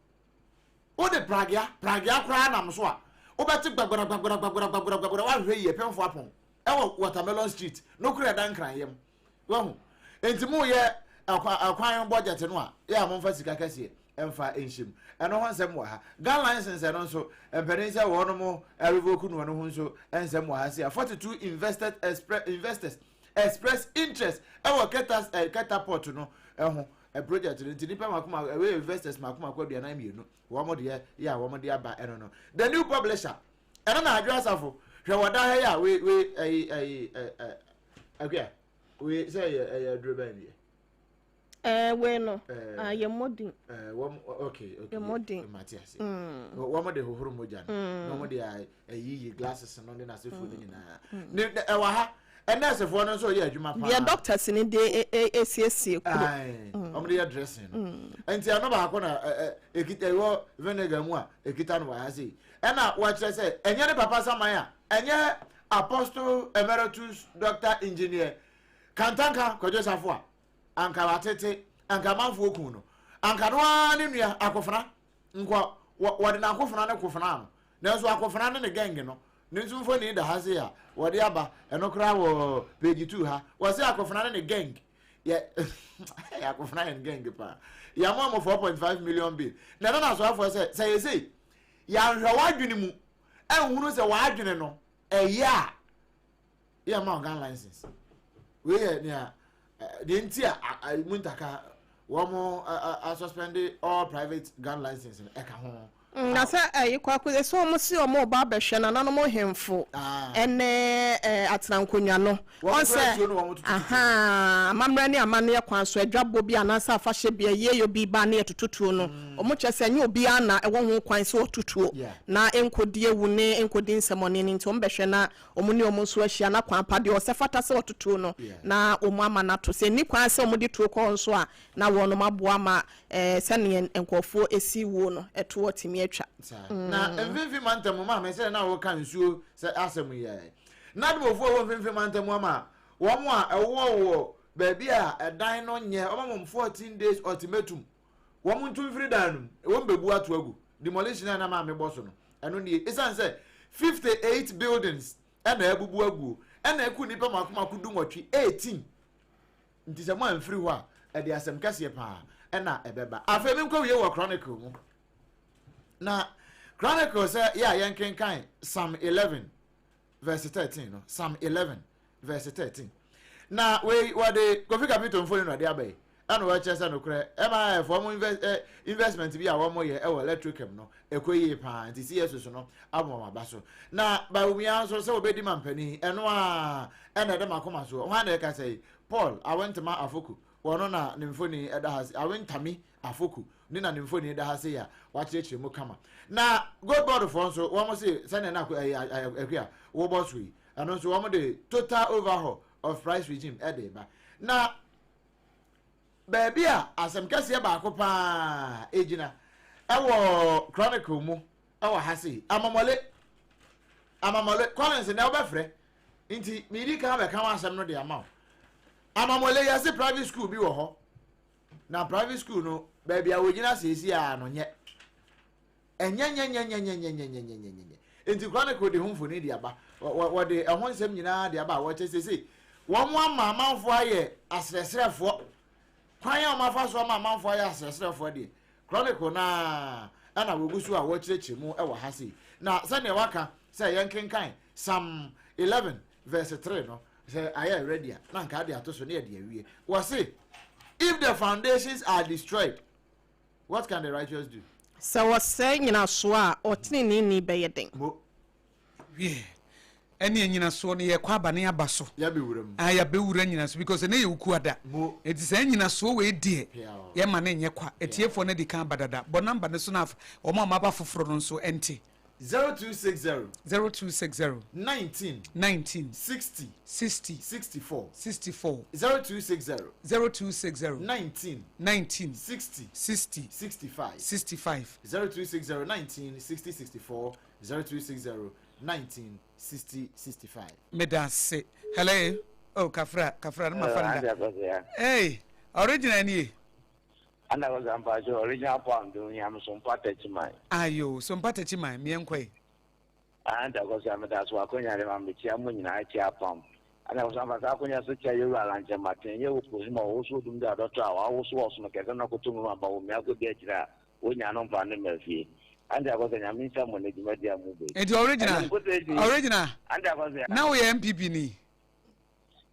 Wode pragea, pragea koraa nam so a, wobɛte gbagbara gbagbara gbagbara gbagbara gbagbara, woanhwɛ yie, pemfo apɔn. Ɛwɔ Watermelon Street, no kora ɛda Nkran yam. Wahu? Enti moyɛ ɛkwan budget no a, yɛ a momfa sika kɛseɛ mfa nhyɛ mu. Ɛno ho nsɛm wɔ ha. Gun license ɛno nso, mpanin sɛ wɔnom revoke no ɛno ho nso nsɛm wɔ ha sei a. 42 invested expre investors express interest ɛwɔ Keta eh, Keta port no ɛho eh, project no nti nipa mako mako ɛwɔ investors mako mako 42 wɔn deɛ yɛ a wɔn de aba ɛno no. The new publisher ɛno na Adwo Asafo hwɛ wɔ da ha yi a we we ɛyi ɛyi ɛ ɛ akua we sɛ ɛyɛ ɛyɛ aduro bɛn deɛ. Ɛɛ wei no ah yɛ mmɔden. Ɛɛ wɔn okay okay yɛ mmɔden. Mate ase. Wɔn de hohoro mogya no na wɔn de ayiyi glasses no ne n'asefoɔ no nyinaa ne ɛwɔ ha ɛnɛɛsefoɔ no nso yɛ adwuma paa. Deɛ doctors ni de esiesie kuro. Wɔn de yɛ dressing no nti ɛno baako na ekita ɛwɔ vinegar mu a ekita no wɔ ha sei ɛna wɔakyerɛ sɛ ɛnyɛ ne papa saman a ɛnyɛ apostle emeritus doctor engineer Kantanka Kwadwo Safo a anka watete, anka amanfoɔ kuu no, anka no ara ne nua Akofena nkɔ wɔde n'akofena no kofena no, nanso Akofena ne ne gɛnge no, ne nso mfoni da ha sei a wɔde aba, ɛno koraa wɔ page 2 ha, wɔse Akofena ne ne gɛng yɛ Akofena yɛ ne gɛng paa, yɛama mo 4.5 million bill, na ɛno na asoafoɔ sɛ sɛ yɛ sei, yɛanhwɛ w'adwene mu. ɛnhunu sɛ w'adwene no ɛyɛ a, yɛmma wo gun license. Wei yɛ nea deɛ nti a Muntaka wɔn asuspend all private gun license no ɛka ho. Na sɛ ɛyi kwaku sɛ wɔn si wɔn reba abɛhwɛ nananom hemfo ɛne ɛɛ atenankonnwa no. Wɔn sɛ ahaa amammerɛ ne amanneɛ kwan so adwabɔ bi anaasɛ afahyɛ bi ayieyo bi ba ne yɛtoto tuo no. Wɔn kyerɛ sɛ ɛnyɛ obiara na ɛwɔ ho kwan sɛ ɔto tuo na nkɔdi awu ne nkɔdi nsɛmɔne no nti wɔn bɛhwɛ na wɔn ne wɔn nso ahyia na kwan pa deɛ ɔsɛ fata sɛ ɔto tuo no na wɔn ama no ato. Sɛ nni kwan sɛ wɔde tuo kɔ hɔ nso a na wɔnom aboa ma sɛdeɛ nkurɔfoɔ si wuo no ɛtoɔ tumi atwa. Saa. Na mfimfini mantam mu maame sɛdeɛ na woka nsuo sɛ asɛm yi ɛ. Nadmofoɔ wɔ mfimfini mantam mu ama wɔn a ɛwɔ wɔ baabi a ɛdan no nyɛ wɔn ama wɔn 14 days ultimatum wɔn ntu mfiri dan no mu wɔn bɛbu ato agu demolition a na maame bɔ so no ɛno nie ɛsiane sɛ 58 buildings ɛna abubu aguo ɛna ɛku nnipa mako mako du nwɔtwe 18 Nti sɛ moamfiri hɔ a, ɛde asɛm kɛseɛ paa ɛna ɛbɛba. Afei menkɔwie wɔ Chronicle mu. Na Chronicle sɛ yɛ a yɛnkenkan Psalm 11 verse 13 no. Psalm 11 verse 13. Na wei wɔde Kofi Kapito mfoni na ɔde aba yi. Ɛna wɔkyerɛ sɛ nokorɛ MIF wɔn invest, eh, investment bi a wɔn yɛ ɛwɔ electricam no ɛkɔ yie paa nti CSOs no abɔ wɔn aba so. Na Bawumia nso sɛ wɔbɛdi mampanin ɛno a ɛna ɛda m'akoma soɔ. Hwan na ɛkasa yi? Paul Awentema Afoku. Ɔno na ne mfoni ɛda ha se, Awentami Afoku ne na ne mfoni da ha sei a wakyerɛkyerɛ mu kama. Na Gold Board foɔ nso, wɔn se sɛdeɛ na ɛyɛ akua wobɔ so yi, ɛno nso wɔn de total overhaul of price regime ɛde ba. Na baabi a asɛm kɛseɛ baako paa ɛgyina ɛwɔ Chronicle mu ɛwɔ ha sei, Amamɔle, Amamɔle, Collins na wobɛfrɛ Nti medi kan abɛka w'asɛm no de ama wo. Amamole yɛse private school bi wɔ hɔ. Na private school no baabi a wɔgyina seesie a no nyɛ. Ɛnyɛ nyɛ nyɛ nyɛ nyɛ nyɛ nyɛ nyɛ nyɛ nyɛ nyɛ. Nti Chronicle de ho mfoni de aba. Wɔde ɛho nsɛm nyinaa de aba a wɔkyɛ seesei wɔn ama amanfoɔ ayɛ asrɛsrɛfoɔ. Kwan a wɔn afa so ama amanfoɔ ayɛ asrɛsrɛfoɔ deɛ Chronicle no ara na wɔgu so a wɔrekyerɛkyerɛ mu wɔ ha sei. Na sɛdeɛ wɔaka sɛ yɛnkenkan Psalm 11 verse 3 no, sɛ ayɛ ready a, na anka ade ato so na yɛde awie. Wɔse, If the foundations are destroyed, what can the righteous do? Sɛ wɔsɛe nnyinasoɔ a, ɔteneneeni bɛyɛ dɛn? Mo. Wiɛ, ɛne anyinasoɔ no yɛkɔ aba ne aba so. Yɛabɛwura mu. Ah, yɛabɛwura nyinasoɔ because ɛnɛ yɛ Wukuada. Mo. Enti saa nyinasoɔ wei deɛ Piaw. yɛma no nyɛ kwa. Atiefoɔ no adi kan aba dada. Bɔ number no so na wɔn a wɔaba foforɔ no nso nte. 0260. 0260. 19. 19. 60. 60. 64. 64. 0260. 0260. 19. 19. 60. 60. 65. 65. 0260 19 60 64 0260 19 60 65. Meda ase. Hello. Oh, kafra, kafra, no ma fa nda. Hey, original nie. Ana ko zampa so original pound do yam so mpa tachiman. Ayo, so mpa tachiman, me enkoi. Anta ko so meda so akonya de ma me chia mo nyina chia pam. Ana ko so amfa sa akonya so chia yeru alanche maten ye wo posi ma wo so dum da dɔtɔ a wa wo so ɔsono kɛse na koto mu ma ba wo me akɔdi akyire a wonya no mfa ne ma fie. Anta ko sɛ nyame nhyɛ mo ne dwumadi a mo bɛ. Enti original, original. Anta ko sɛ. Na woyɛ MPP ni.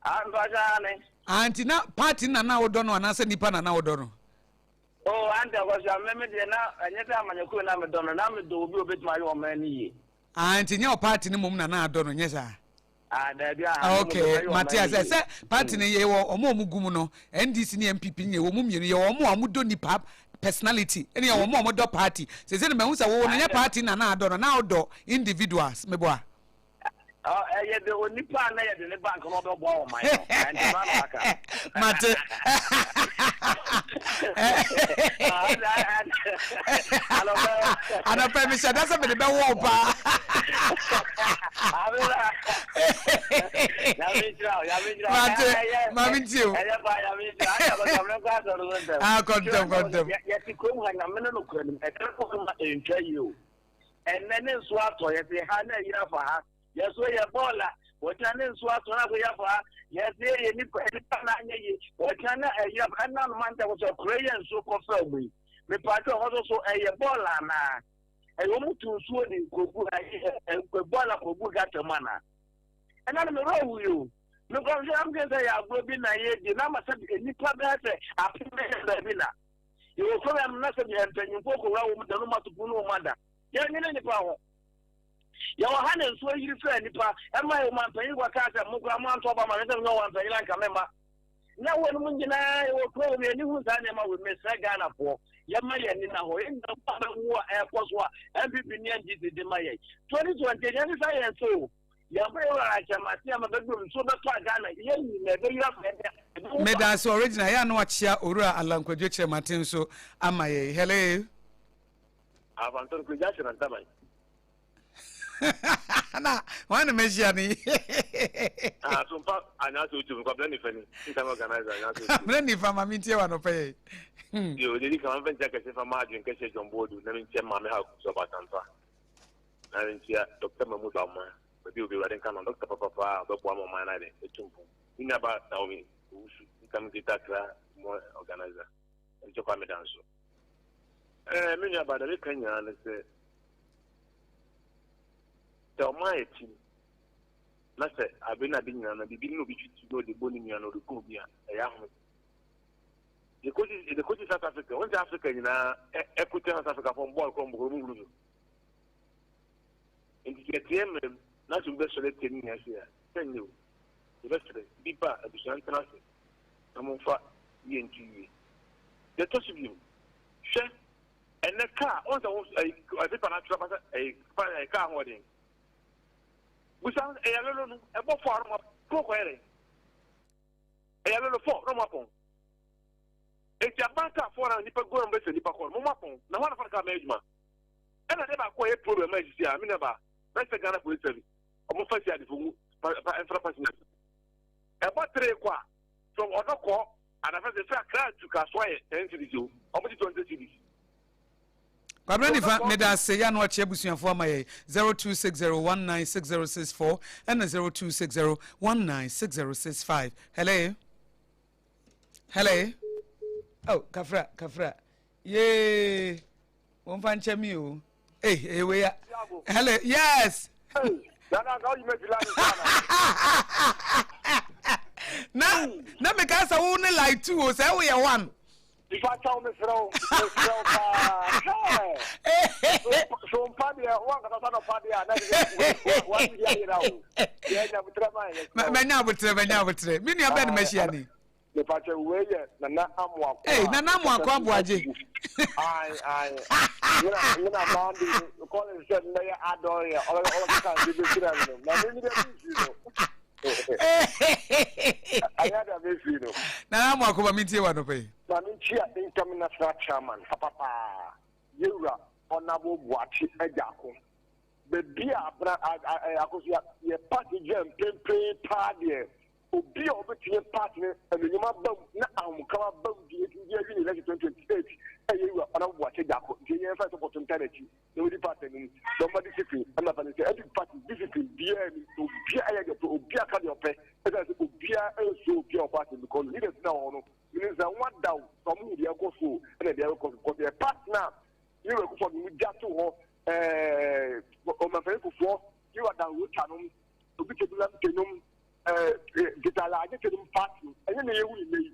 Ah, mpakyɛ ane. Ah, nti na party na na wodɔ no anaasɛ nipa na na wodɔ no? Oh, ante akɔsua me me deɛ na ɛnyɛ sɛ amanyɔkuo na medɔ no, na medɔ obi a obetumi ayɛ ɔman no yie. Ah, nti nyɛ ɔparty no mmom na na adɔ no, nyɛ saa? Ah, daabi ah, na Okay, mmom ayɛ mate ɔman no ase. yie. Sɛ party no yɛ wɔ ɔmo a ɔmo gu mu no, NDC ne NPP nyɛ wɔ mu mmienu, yɛ wɔ ɔmo a ɔmo dɔ nipa personality, ɛne yɛ wɔ ɔmo a ɔmo dɔ party. Sese no mahu sɛ wo no nyɛ Ante party na na adɔ no, na wodɔ individuals, meboa. Ɛyɛ de onipa a na yɛde ne bank na ɔbɛboa ɔman no. Ɛnti no ana waka. Mate. Anɔpɛ mehyɛ da sɛ mede bɛwɔ wo paa. Mate, ma mentie o. Ah, kɔntɛm, kɔntɛm. Yɛte kurom ha nyame no nokora nim ɛka kɔ ma ɛntwa yie o. Ɛnnɛ ne nso atɔ, yɛte ha na ayi afa ha. Yɛso yɛ bɔɔl a, wɔkyena ne nso atɔ na akɔyi afa ha. Yɛse yɛ nipa, nipa na anyɛ yie, wɔkyena na ayi afa. Ɛna no manta kɔ sɛ kuro yɛ nsuo kɔfra mu yi. Mepatwa hɔ so so ɛyɛ bɔɔl anaa? Ɛyɛ wɔn tu nsuo de kogu bɔɔla kogu gata mu anaa? Ɛna no me werɛ hui o. Me nkɔmhyɛ am sɛ sɛ yɛ agorɔ bi na yɛdi na ama sɛ nnipa bɛyɛ sɛ 1000 bɛyɛ baabi na yɛwɔ kurom am na sɛ mpanyimfoɔ kɔwura wɔ mu da no ma to pono no mu ada. Yɛnwene nnipa ho. Yɛwɔ ha na nsuo yiri fɛ nnipa ɛma yɛ ɔma mpanyin kɔ kaa sɛ mo koraa mo antɔ ba ma me sɛ menyɛ ɔwɔ mpanyin anka me ma. Na wɔn mu nyinaa yɛwɔ kuro wɔ mu yɛni hu saa nneɛma wɔ mesrɛ Ghanafoɔ yɛma yɛn ani na hɔ yɛn nyinaa mu abɛwo a ɛkɔ so a NPP ne NDC de ma yɛn 2020 yɛn nsa yɛn so o. Yɛn bɛ wura akyɛmate ama bɛduru nsuo bɛtɔ a Ghana yɛn nyinaa ɛbɛyira fa yɛn ɛbɛwu. Meda ase original yɛ ano akyea owura Alan Kwadwo Kyerematen nso ama yɛn. Hello. Avantɔn kuro gya hyɛ na ntaban. Na wɔn na mɛhyia no yi. Ah, so mpa anyaase otu nkwa blɛ nifa ni ntam organizer anyaase otu. Blɛ nifa ma mi ntie wa no pɛ yɛ. Yo, dedi kan mfa nkyia kɛse fa ma adwen kɛse John Boadu na mi nkyia maame ha kusu ɔbatampa. Na mi nkyia Dr. Mahmoud Bawumia. Baabi obi awurade nka no doctor papapa a ɔbɛboa ma ɔman no ayɛ dɛ etu mpon. Me nua ba Naomi Owusu ntam Greater Accra mo organizer. Nkyɛ kwa meda nso. Eh, me nua ba da meka nyinaa ne sɛ sɛ ɔman yɛ tim na sɛ abe na ade nyinaa no biribi ne obi twitwi na ɔde bɔ ne nua na ɔde kɔ obi a ɛyɛ ahome. Yɛkɔsi yɛkɔsi South Africa, wɔn sɛ Africa nyinaa ɛko tia South Africa fɔm bɔɔl kɔ mbɔkɔrɔ mu huru so. Nti sɛ yɛteɛ mmerɛ mu na sɛ obi bɛsɔre atia ne nua sei a, sɛ nyɛ o. Yɛbɛsrɛ bi ba a abusua ntena ase na momfa yie nto yie. Deɛ ɛtɔ so bio, hwɛ ɛnɛ kaa wɔn sɛ wɔn ɛyi pepa no atwerɛ ba sɛ ɛyi pa ɛyi kaa ahoɔden. Busa ɛyɛ lolo no ɛbɔ fɔ ano ma kuro kɔyɛ dɛ. Ɛyɛ lolo fɔ na ɔmo apɔn. Eti aban kaa fɔ na nipa gu na ɔmo bɛsɛ nipa kɔ no mo apɔn na wɔn afa kaa mɛ adwuma. Ɛna adeɛ baako a ɛyɛ problem a esisi a me nua baa bɛsɛ Ghana Police Service ɔmo fa si adefo mu pa pa ɛnfra passengers. Ɛbɔ tere kɔ a from ɔdɔkɔ anaasɛ sɛ fira Accra to Kasoa yɛ 10 cedis o ɔmo gye 20 cedis. Kwabena Nifa, meda ase yɛ ano akyɛ abusuafoɔ ama yɛ 0260196064 ɛna 0260196065. Hello. Hello. Oh, kafra, kafra. Yee. Wɔmfa nkyɛ mi o. Hey, hey, we ya. Hello. Yes. Na na meka sɛ wo ne like two o sɛ woyɛ one. Nipa kyɛw mesrɛ wo mesrɛ wo paa hwɛ so mpa deɛ wankasa sa nɔpa deɛ a na wadi ayera o yɛ nya abotrɛ ma yɛ mɛnya abotrɛ mɛnya abotrɛ me nua bɛn na mahyia ni. Nipa kyɛw wei yɛ Nana Amoako. Ee Nana Amoako Aboagye. Ayi ayi nyina nyina maa de kɔle sɛ mbɛyɛ adɔre yɛ ɔbɛ ɔbɛkeka nse bɛkyerɛ no na me mi deɛ mi nsi no. Ɛyɛ da mi fi no. Nana Amoako ma mi ntie wa nɔpɛ yi. Ma mi nkyia incoming national chairman papapaa yewura Honourable Boakye Agyarko. Baabi a abena akosua yɛ party gyina mprempren paa deɛ obi a ɔbɛtumi party no anuonyam aba mu na ahomka aba mu de de awi ne election 2028 ɛyɛ yewura Honourable Boakye Agyarko nti yɛn fa support nta n'akyi na wɔdi party anim na ɔma discipline ɛma fa ne sɛ ɛdi party discipline biara ni obiara ɛyɛ deɛ ɔpɛ obiara ka deɛ ɔpɛ ɛsɛ sɛ obiara ɛnsuo obiara wɔ party because leaders na wɔ hɔ no menim sɛ wɔn ada o sɛ wɔn hu deɛ ɛkɔ so ɛna deɛ ɛkɔ so because yɛ party na ne wɔ ɛkofo no gya to hɔ ɛɛ ɔmafɛn kofoɔ ne wɔ dan rota nom obi te bi lam te nom ɛɛ gitala agye te nom party ɛnyɛ na yɛhu ne nne yi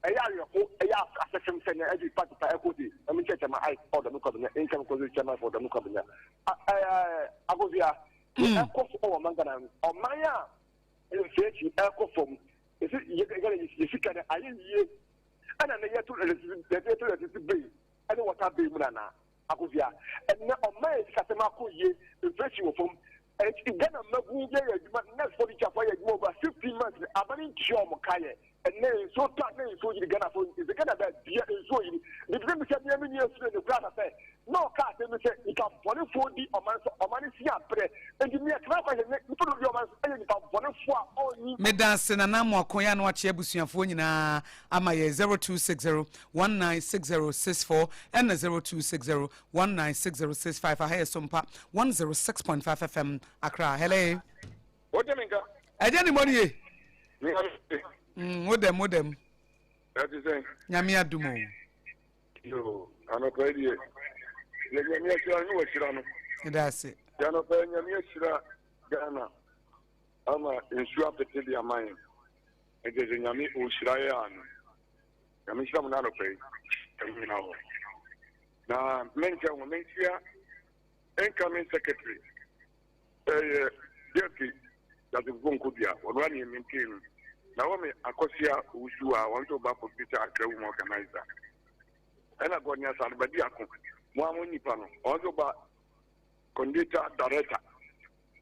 ɛyɛ awerɛho ɛyɛ asɛsɛm sɛ na ɛde party pa ɛkɔ de ɛmo nkyɛn kyɛma ayi ɔdɔm kɔbenya nkɛm kɔdze kyɛma fɔ ɔdɔm kɔbenya ɛɛ akosua ɛkɔ so ɔwɔ ɔman Ghana ɔman a inflation ɛkɔ fam yɛsi yɛ Ghana yɛ sika no ayɛ yie ɛna ne yɛto electricity yɛto electricity bill ɛne water bill mu nana akosua ɛnɛ ɔman yɛ sika sɛm akɔ yie inflation wɔ fam ɛti Ghana mmabu yɛ yɛ adwuma nurse fo teacher fo yɛ adwuma over 15 months abane ntua ɔmo ka yɛ ɛnɛ nsuo tɔ ne nsuo yiri Ghana fo nti Ghana bɛ bia nsuo yiri bibi sɛ bisa bia mi ni esure ne kura sɛ na ɔka asɛm bi sɛ nipa bɔnefoɔ di ɔman so ɔman si abrɛ nti mi ɛtena kɔ sɛ nipa do di ɔman so ɛyɛ nipa bɔnefoɔ a ɔnyi. Meda ase Nana Amoako yɛ ano akyɛ abusuafoɔ nyinaa ama yɛ 0260 196064 ɛna 0260 196065 aha yɛ Sompa 106.5 FM Accra. Hello. Wote me nka? Ɛgya ne mmɔ no ye. Mm, wo dɛm wo dɛm. Ɛte sɛn? Nyame adom o. Yo, anɔpa yi deɛ. Deɛ Nyame ahyira no ne wahyira no. Yɛda ase. Deɛ anɔpa yi Nyame ahyira Ghana ama nsuo apete de ama yɛn. Ɛkyɛ sɛ Nyame ɔhyira yɛ ano. Nyame nhyira mo na anɔpa yi. Ɛmu nyina hɔ. Na menkyɛ ho menkyia incoming secretary ɛyɛ Jeffrey Dasefo Nkobia ɔno ara ne maintain no. Na wɔ me Akɔsia Owusu a wɔn nso ba computer Accra Women Organizer. Ɛna Gɔnia Salibadi Ako mo a mo nipa no ɔno nso ba coordinator director.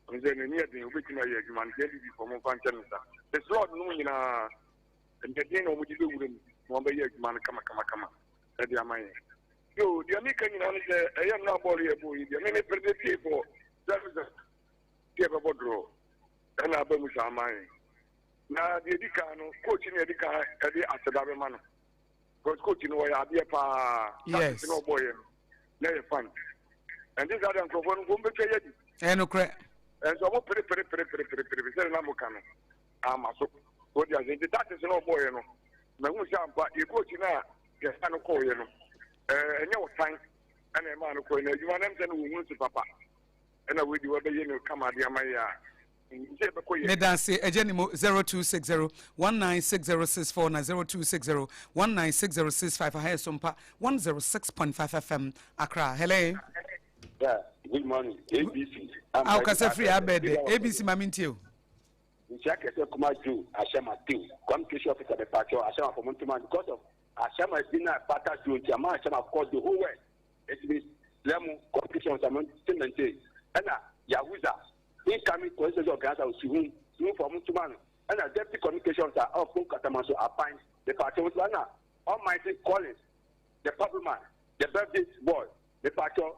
Ɔno sɛ n'ani yɛ den obetumi ayɛ adwuma no NPP fo mo mfa nkyɛ no sa. The slot no nyinaa ɛnyɛ den na wɔn de bɛwura mu na wɔn bɛyɛ adwuma no kama kama kama ɛde ama yɛn. Yo, deɛ meka nyinaa ne sɛ ɛyɛ mmerɛ a bɔɔlo yɛ bɔɔ yi deɛ me me predictee for 0-0 sɛ yɛbɛbɔ draw ɛna aba mu saa ama yɛn. Na deɛ ɛdi kan no coach no yɛde kan ɛde aseda bɛma no because coach no wɔyɛ adeɛ paa. Yes. Tactics na ɔbɔɔyɛ no na yɛ fine. Ɛnti saa deɛ nkurɔfoɔ no nko mbɛtwa yɛ di. Ɛyɛ nokorɛ. Ɛnso ɔmo pere pere pere pere pere pere sɛdeɛ na mo ka no ama so. Wɔde ase nti tactics na ɔbɔɔyɛ no mahu sɛ ampa yɛ coach no a yɛsa no kɔɔyɛ no ɛnyɛ ɔtan ɛna ɛmaa no kɔɛ na adwuma no ɛm sɛ no wɔhunu so papa ɛna wei de wɔbɛyɛ no kama de ama yɛ a sɛ yɛbɛkɔ yɛ. Medase agya ni mo 0260 196064 na 0260 196065 aha yɛ Sompa 106.5 FM Accra. Hello. Yeah, good morning. ABC. Awo kasa firi abɛɛdɛ ABC maame ntie o. Nhyia kɛse kuma Joe Ahyɛma Tew communication officer bɛ paatwɔ Ahyɛma fɔ mo ntoma because of Ahyɛma bi na pata Joe nti ama Ahyɛma kɔ the whole world eti mi srɛ mo communication officer mo te maintain ɛna Yahuza incoming constituency organizer Osihun Sihun fɔ mo ntoma no ɛna deputy communication officer ɔkpon Katamaso Apan bɛ paatwɔ mo ntoma ɛna Almighty Collins the Pablo man the birthday boy bɛ paatwɔ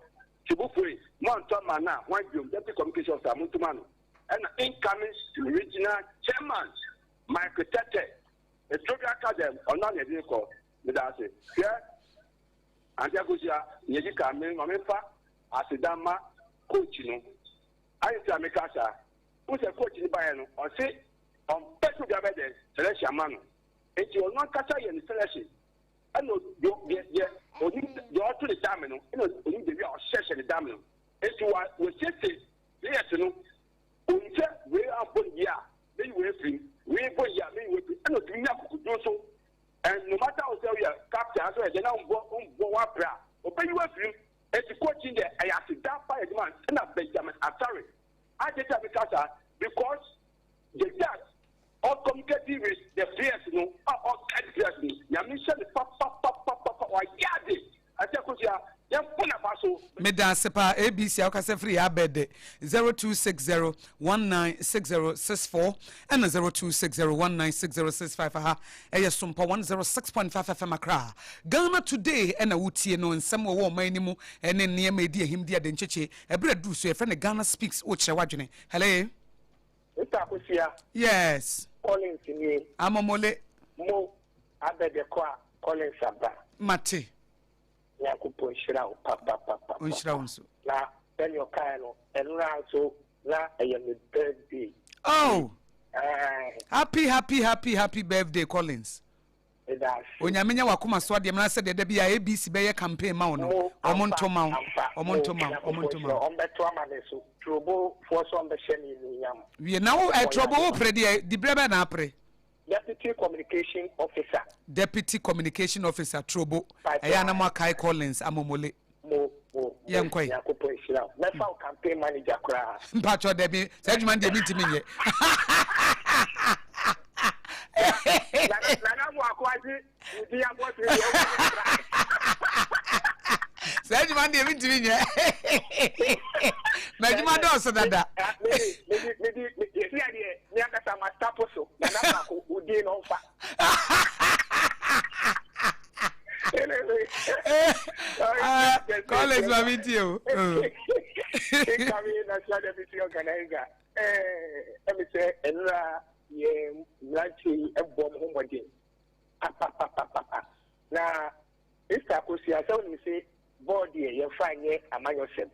Tibufue mo antɔ ama na hwan biom deputy communication officer mo ntoma no. Ɛna incoming regional chairman Michael Tete eturo bi aka dɛm ɔno na yɛde kɔ meda ase hwɛ Auntie Akosua nea edi kan me ma memfa aseda ma coach no ayɛ nti a meka saa wohu sɛ coach no baeɛ no ɔse ɔmpɛ sɛ obi abɛyɛ dɛn selection ama no nti ɔno ankasa yɛ ne selection ɛna deɛ deɛ onim deɛ ɔto ne dame no ɛna onim deɛ bi a ɔhyɛhyɛ ne dame no nti wa wɔsiesie Players no, onim sɛ wei ammɔ no yie a, meyi wei afiri mu, wei bɔ yie a, meyi wei afiri mu, ɛna otumi nya akokoduro nso. And no matter how sɛ woyɛ captain anaasɛ woyɛ dɛn na wombɔ wombɔ w'abrɛ a, obeyi wo afiri mu. Enti coaching deɛ ɛyɛ aseda pa yɛ adwuma ɛna Benjamin Asare. Adɛn nti a meka saa? Because the that ɔcommunicate with the players no a ɔguide players no, Nyame nhyɛ no papapapapa, wayɛ ade. Ɛsɛ Akosua, yɛmpo n'aba so. Medaase paa ABC a wokasa firi yɛ abɛɛdɛ 0260 196064 ɛna 0260 196065 aha ɛyɛ Sompa 106.5 FM Accra Ghana Today ɛna wotie no nsɛm wɔwɔ ɔman no mu ɛne nneɛma ɛdi ahim di adenkyekye ɛberɛ aduru so yɛfrɛ no Ghana Speaks wokyerɛ w'adwene Hello. Mister Akosua. Yes. Collins nie. Amomole. Mo abɛdɛ kɔ a Collins aba. Mate. Nyankopɔn nhyira wo papapapa. Ɔnhyira wo nso. Na sɛnea ɔkaeɛ no, ɛnora nso na ɛyɛ me birthday. Oh! Happy happy happy happy birthday Collins. Onyame nyɛ wakoma so adeɛ mena sɛdeɛ da bi a ABC bɛyɛ campaign ma wo no ɔmo nto ma wo ɔmo nto ma wo ɔmo nto ma wo. Ɔmo bɛto ama me so turobo foɔ so ɔmo bɛhyɛ me animuonyam. Wie na wo ɛ turobo wo pere deɛ dibrɛ bɛɛ na apere. Deputy Communication Officer. Deputy Communication Officer Trobo ɛyɛ a na mo akae Collins Amomole. Mo mo mo Yɛn kɔe. Nyankopɔn nhyira wo. Mɛfa wo campaign manager koraa. Mpatsɔ dɛbi saa adwuma no deɛ mi ntumi nyɛ. Nana Nana Boako agye wo din abɔ so deɛ wobɛnya koraa. Saa adwuma no deɛ mi ntumi nyɛ. M'adwuma dɔɔso dada. Mede mede mede yɛsi adeɛ me ankasa mastapo so Nana Boako wo din no mfa. Collins ma mi tie o. Incoming national deputy organizer. Ɛmi sɛ nnura yɛ mmeranteɛ yi bɔ wɔn ho mmɔden papapapapa na Mr. Akosua sɛ wonim se bɔɔl deɛ yɛmfa nyɛ amanyɔsɛm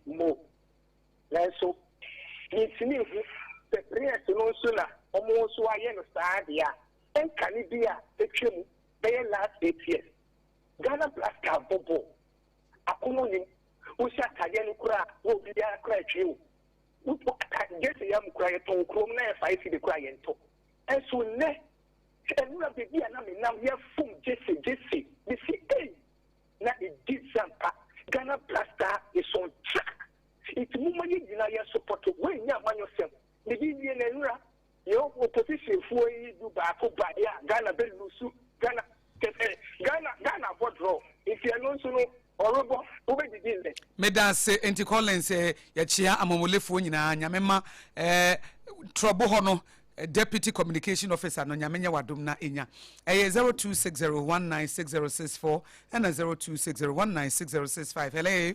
mo nanso mentumi nhu sɛ players no nso na wɔn nso ayɛ no saa deɛ a ɛnkane bi a atwa mu bɛyɛ last 8 years Ghana Black Star bɔ bɔɔl. Akɔnnɔ nnim. Wohyɛ atadeɛ no koraa a, na obiara koraa retwie wo. Wo ata jersey yi mu koraa yɛtɔn wɔ kurom na yɛ five cedi koraa yɛntɔ. Nso nnɛ, nnora baabi a na menam yɛfom jersey jersey. Mese ei! Na ɛdi zampa. Ghana Black Star is on track. Nti momma yɛn nyinaa yɛn support. Wei nyɛ amanyɔsɛm. Mede wie no nnora Yɛ opposition foɔ yi du baako ba yɛ a Ghana bɛ lusu Ghana kyɛsɛ Ghana Ghana abɔ draw nti ɛno nso no ɔrebɔ wobɛ didi nnɛ. Medase nti Collins eh, yɛkyea amomolefoɔ nyinaa nyame ma eh, trɔbo hɔ no deputy communication officer no nyame nyɛ wadom na ɛnya ɛyɛ 0260196064 ɛna 0260196065 hello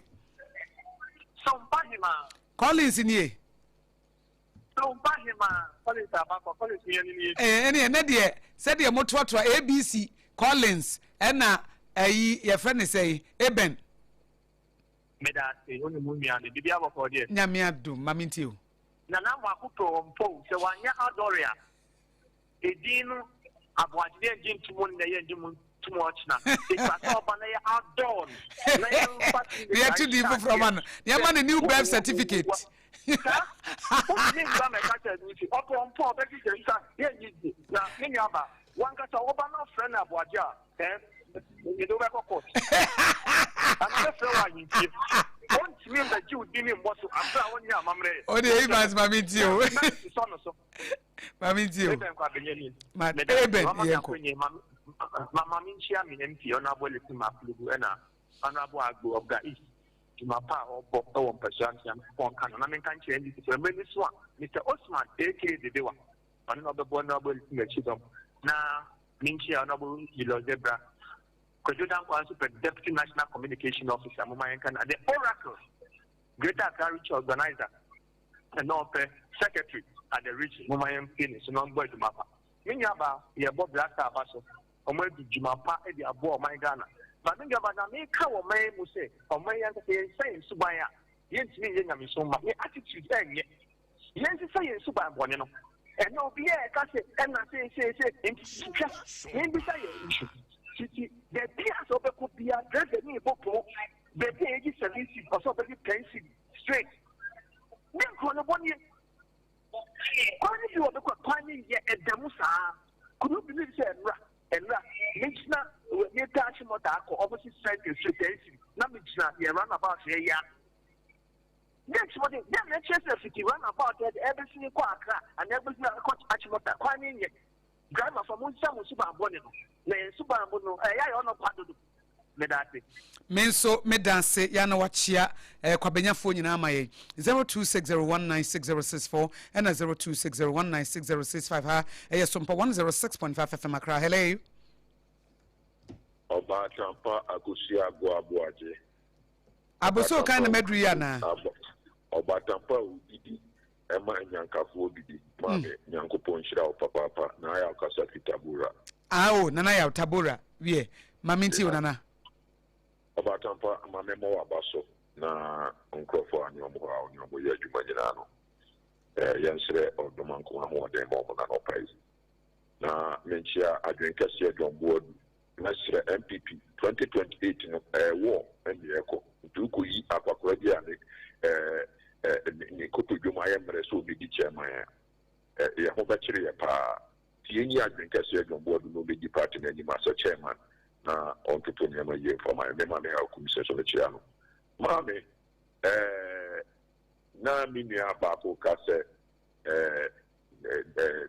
Sompahima. Collins nie. Ɛɛ ɛne ɛnɛ deɛ sɛdeɛ motoatoa ABC Collins ɛna ɛyi yɛfrɛ ne sɛ Eben. Meda ase wo ne mu nua no biribi abɔkɔ deɛ. Nyame adom ma mentie o. Nana Amoako pɛ ɔmpo sɛ wanyɛ adɔre a edin no aboagye ne yɛngye nto mu nnɛ yɛngye mu nto mu ɔkyena etwa sɛ ɔba na yɛ adɔɔ no na yɛmfa na yɛto din foforɔ ma no na yɛma no new birth certificate. Saa wotumi mba mɛka kyerɛ no nti ɔpɛ ɔmpɔ ɔbɛgye nsa yɛngye di na me nua ba wankasa wɔba no afrɛ no aboagye a ɛn yɛde wobɛkɔ court ana bɛfrɛ wɔ ahemfie ɔntumi mbɛgye wo din mmɔ so aberɛ a wonyɛ amammerɛ yɛ ɔde Evans ma mentie o sɔ no so Maame ntie o. Eben Kwabenye Ma Eben yɛn kɔ. Ma ma me nkyia me MP Honourable Elison Maplugu ɛna Honourable Agbo of Ga East dwuma pa a ɔbɔ ɛwɔ mpɛsoa nso Nyankopɔn nka no na menka nkyerɛ NDC fo mmerɛ ni so a Mister Osman aka Dedewa ɔno na ɔbɛbɔ Honourable Elison akyi dɔm na menkyia Honourable Julius Debra Kwadwo Dankwa nso pɛ Deputy National Communication Officer moma yɛnka na The Oracle Greater Accra Regional Organizer na ɔpɛ secretary at the region momma yɛn mpue ne so na ɔmbɔ adwuma pa. Me nua baa yɛbɔ Black Star aba so ɔmo adi dwuma pa de aboa ɔman Ghana but me nua baa na meka wɔ ɔman yi mu sɛ ɔman yi ankasa yɛn nsa yɛn suban a yɛntumi nyɛ nyamesom ma yɛn attitude ɛnyɛ yɛn nsesa yɛn suban bɔne no ɛnɛ obiara ɛka sɛ ɛna sei sei sei nti hwɛ yɛn bisa yɛn issue titi baabi a sɛ ɔbɛkɔ bia driver ni bɔ pɔn baabi a yɛgye seven cedi ɔsɛ ɔbɛgye ten cedi straight ne nkurɔ no bɔ nie kwan no bi wɔ bɛkɔ kwan no yɛ ɛda mu saa could you believe sɛ ɛnura ɛnura megyina meta ahyemɔta akɔ opposite center straight ten cedi na megyina yɛ roundabout yɛ ya dɛn kyerɛ dɛn na ɛkyerɛ sɛ fiti roundabout ɛde ɛbɛsi kɔ akra anaa ɛbɛsi kɔ ahyemɔta kwan no nyɛ driver fɔ mo nsa mo suban bɔ ne no na yɛn suban bɔ no ɛyɛ ayɛ ɔnɔ kwa dodo. Meda ase. Me nso meda ase ya na wakyea eh, kwabenyafoɔ nyinaa ama yɛn. 0260196064 ɛna 0260196065 ha ɛyɛ Sompa 106.5 FM Accra. Hello. Ɔbaatampa Akosua Agoa Aboagye. Abossey kan na maduru yi anaa? Ɔbaatampa a odidi ɛma anyankafoɔ didi. Maame, Nyankopɔn nhyira wo papaapa. Na ayɛ ɔkasa fi Tabora. Ah oh, Nana Yaw, Tabora, wiɛ, ma mentie wo Nana. Ɔbaatampa, ma me mmɔ w'aba so na nkorɔfoɔ a ne wɔn hɔ a wo ne wɔn yɛ adwuma nyinaa no, yɛnsrɛ Ɔdomankoma ahoɔden ma wɔn anɔpa yi. Na menkyea Adwen Kɛseɛ John Boadu. Mɛsrɛ NPP, 2028 no ɛyɛ war na yɛrekɔ, nti wokɔyi akwakora bi a ne ɛɛ ne kotodwom ayɛ mmerɛ sɛ ɔbɛdi chairman a, yɛn ho bɛkyere yɛ paa. Nti yɛnyi Adwen Kɛseɛ John Boadu na ɔbɛdi party no anim asɛ chairman na ɔntoto nneɛma yie mfa ma yɛn. Me Maame Hawa Kumseh nso mekyea no. Maame, ɛɛ na me nua baako ka sɛ ɛɛ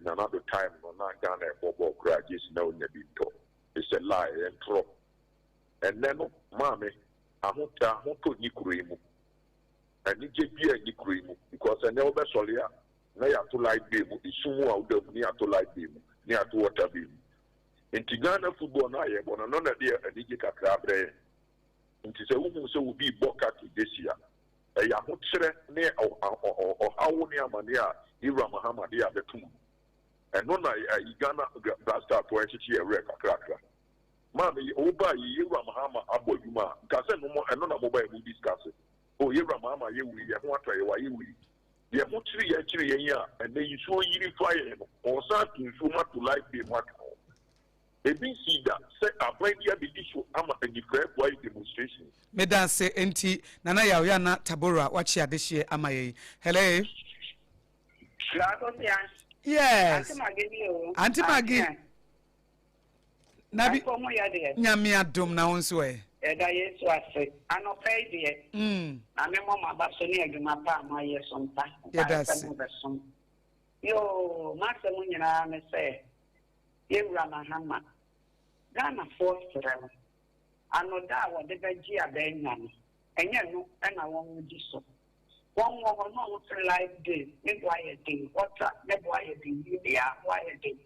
Nana Addo time no na Ghana ɛbɔ bɔɔl koraa gyesi na onya bi ntɔ. It's a lie, ɛyɛ ntorɔ. Ɛnnɛ no maame, ahotɔ ahotɔ nni kuro yi mu. Anigye biaa nni kuro yi mu because ɛnnɛ wobɛsɔre a na yɛato light bill mu, esum mu a woda mu ne yɛato light bill mu, ne yɛato water bill mu. Nti Ghana football no a yɛbɔ no, ɛno na ɛde anigye kakra brɛ yɛn. Nti sɛ wohu sɛ obi rebɔ ka to gyesi a, Ɛyɛ ahokyerɛ ne ɔhaw ne amaneɛ a Yewura Mahama de abɛto mu no. Ɛno na ayi Ghana Black Star foɔ ɛkyekye yɛn werɛ kakrakra. Maame, wo baa yi Yewura Mahama abɔ adwuma a, nka sɛ no ɛno na mo baeɛ mo discuss. Oh Yewura Mahama ayɛ wei, yɛn ho atɔ yɛn, wayɛ wei. Yɛn ho kyere yɛn kyere yɛn a, ɛnɛ nsuo yiri fa yɛn no, ɔresan ato nsuo mu ato light bill mu ato ho. Ebi nsii da sɛ aban bi abedi so ama anifuraefo ayɛ demonstration. Meda ase enti Nana Yaw Yana Tabora wakye adehyeɛ ama yɛn. Hello. Hello, Akosia. Yes. Auntie Maggie ni o. Auntie Maggie. Nabi. Akɔ mu yɛ deɛ. Nyame adom na wo nso ɛ. Yɛda Yesu ase. Anɔpa yi deɛ. Na me mmɔ m'aba so ne adwuma pa a moayɛ so mpa. Yɛda ase. Sɛ mobɛsom. Yoo, m'asɛm nyinaa ne sɛ Yɛwura Mahama, Ghanafoɔ srɛ no, ano da a wɔde bɛgye abɛanya no, ɛnyɛ ɛno na wɔn di so. Wɔn wɔ hɔ na wɔn se life day ne bo ayɛ den, water ne bo ayɛ den, biribiara bo ayɛ den.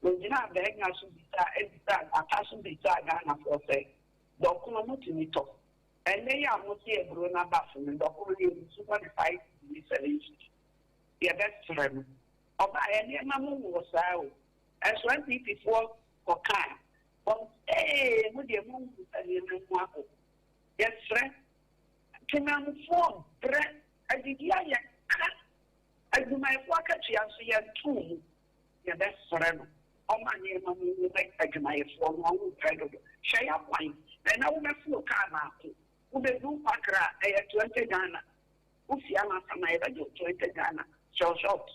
Wɔgyina abɛanya so bisaa, bisaa, ata so bisaa Ghanafoɔ sɛ, dɔkono motumi tɔ? Ɛnnɛ yi a mose aburo no aba so no, dɔkono no yɛgu so bɔ no 5 cedi ne 7 cedi. Yɛbɛsrɛ no. Ɔbaeɛ nneɛma mu woo saa o. Ɛnso NPP foɔ kɔ kaa wɔn ee mo deɛ mo nhu sɛ nneɛma mu ago. Yɛsrɛ temanmufoɔ brɛ adidi ayɛ ka adwumayɛfoɔ akatua nso yɛntoo mu. Yɛbɛsrɛ no ɔma nneɛma mu nwo ma adwumayɛfoɔ no ɔmo brɛ dodo. Hwɛ yakwan ɛnɛ wobɛforo kaa baako wobɛdu Accra a ɛyɛ 20 Ghana. Wo fie anasa na yɛbɛgye wo 20 Ghana short short.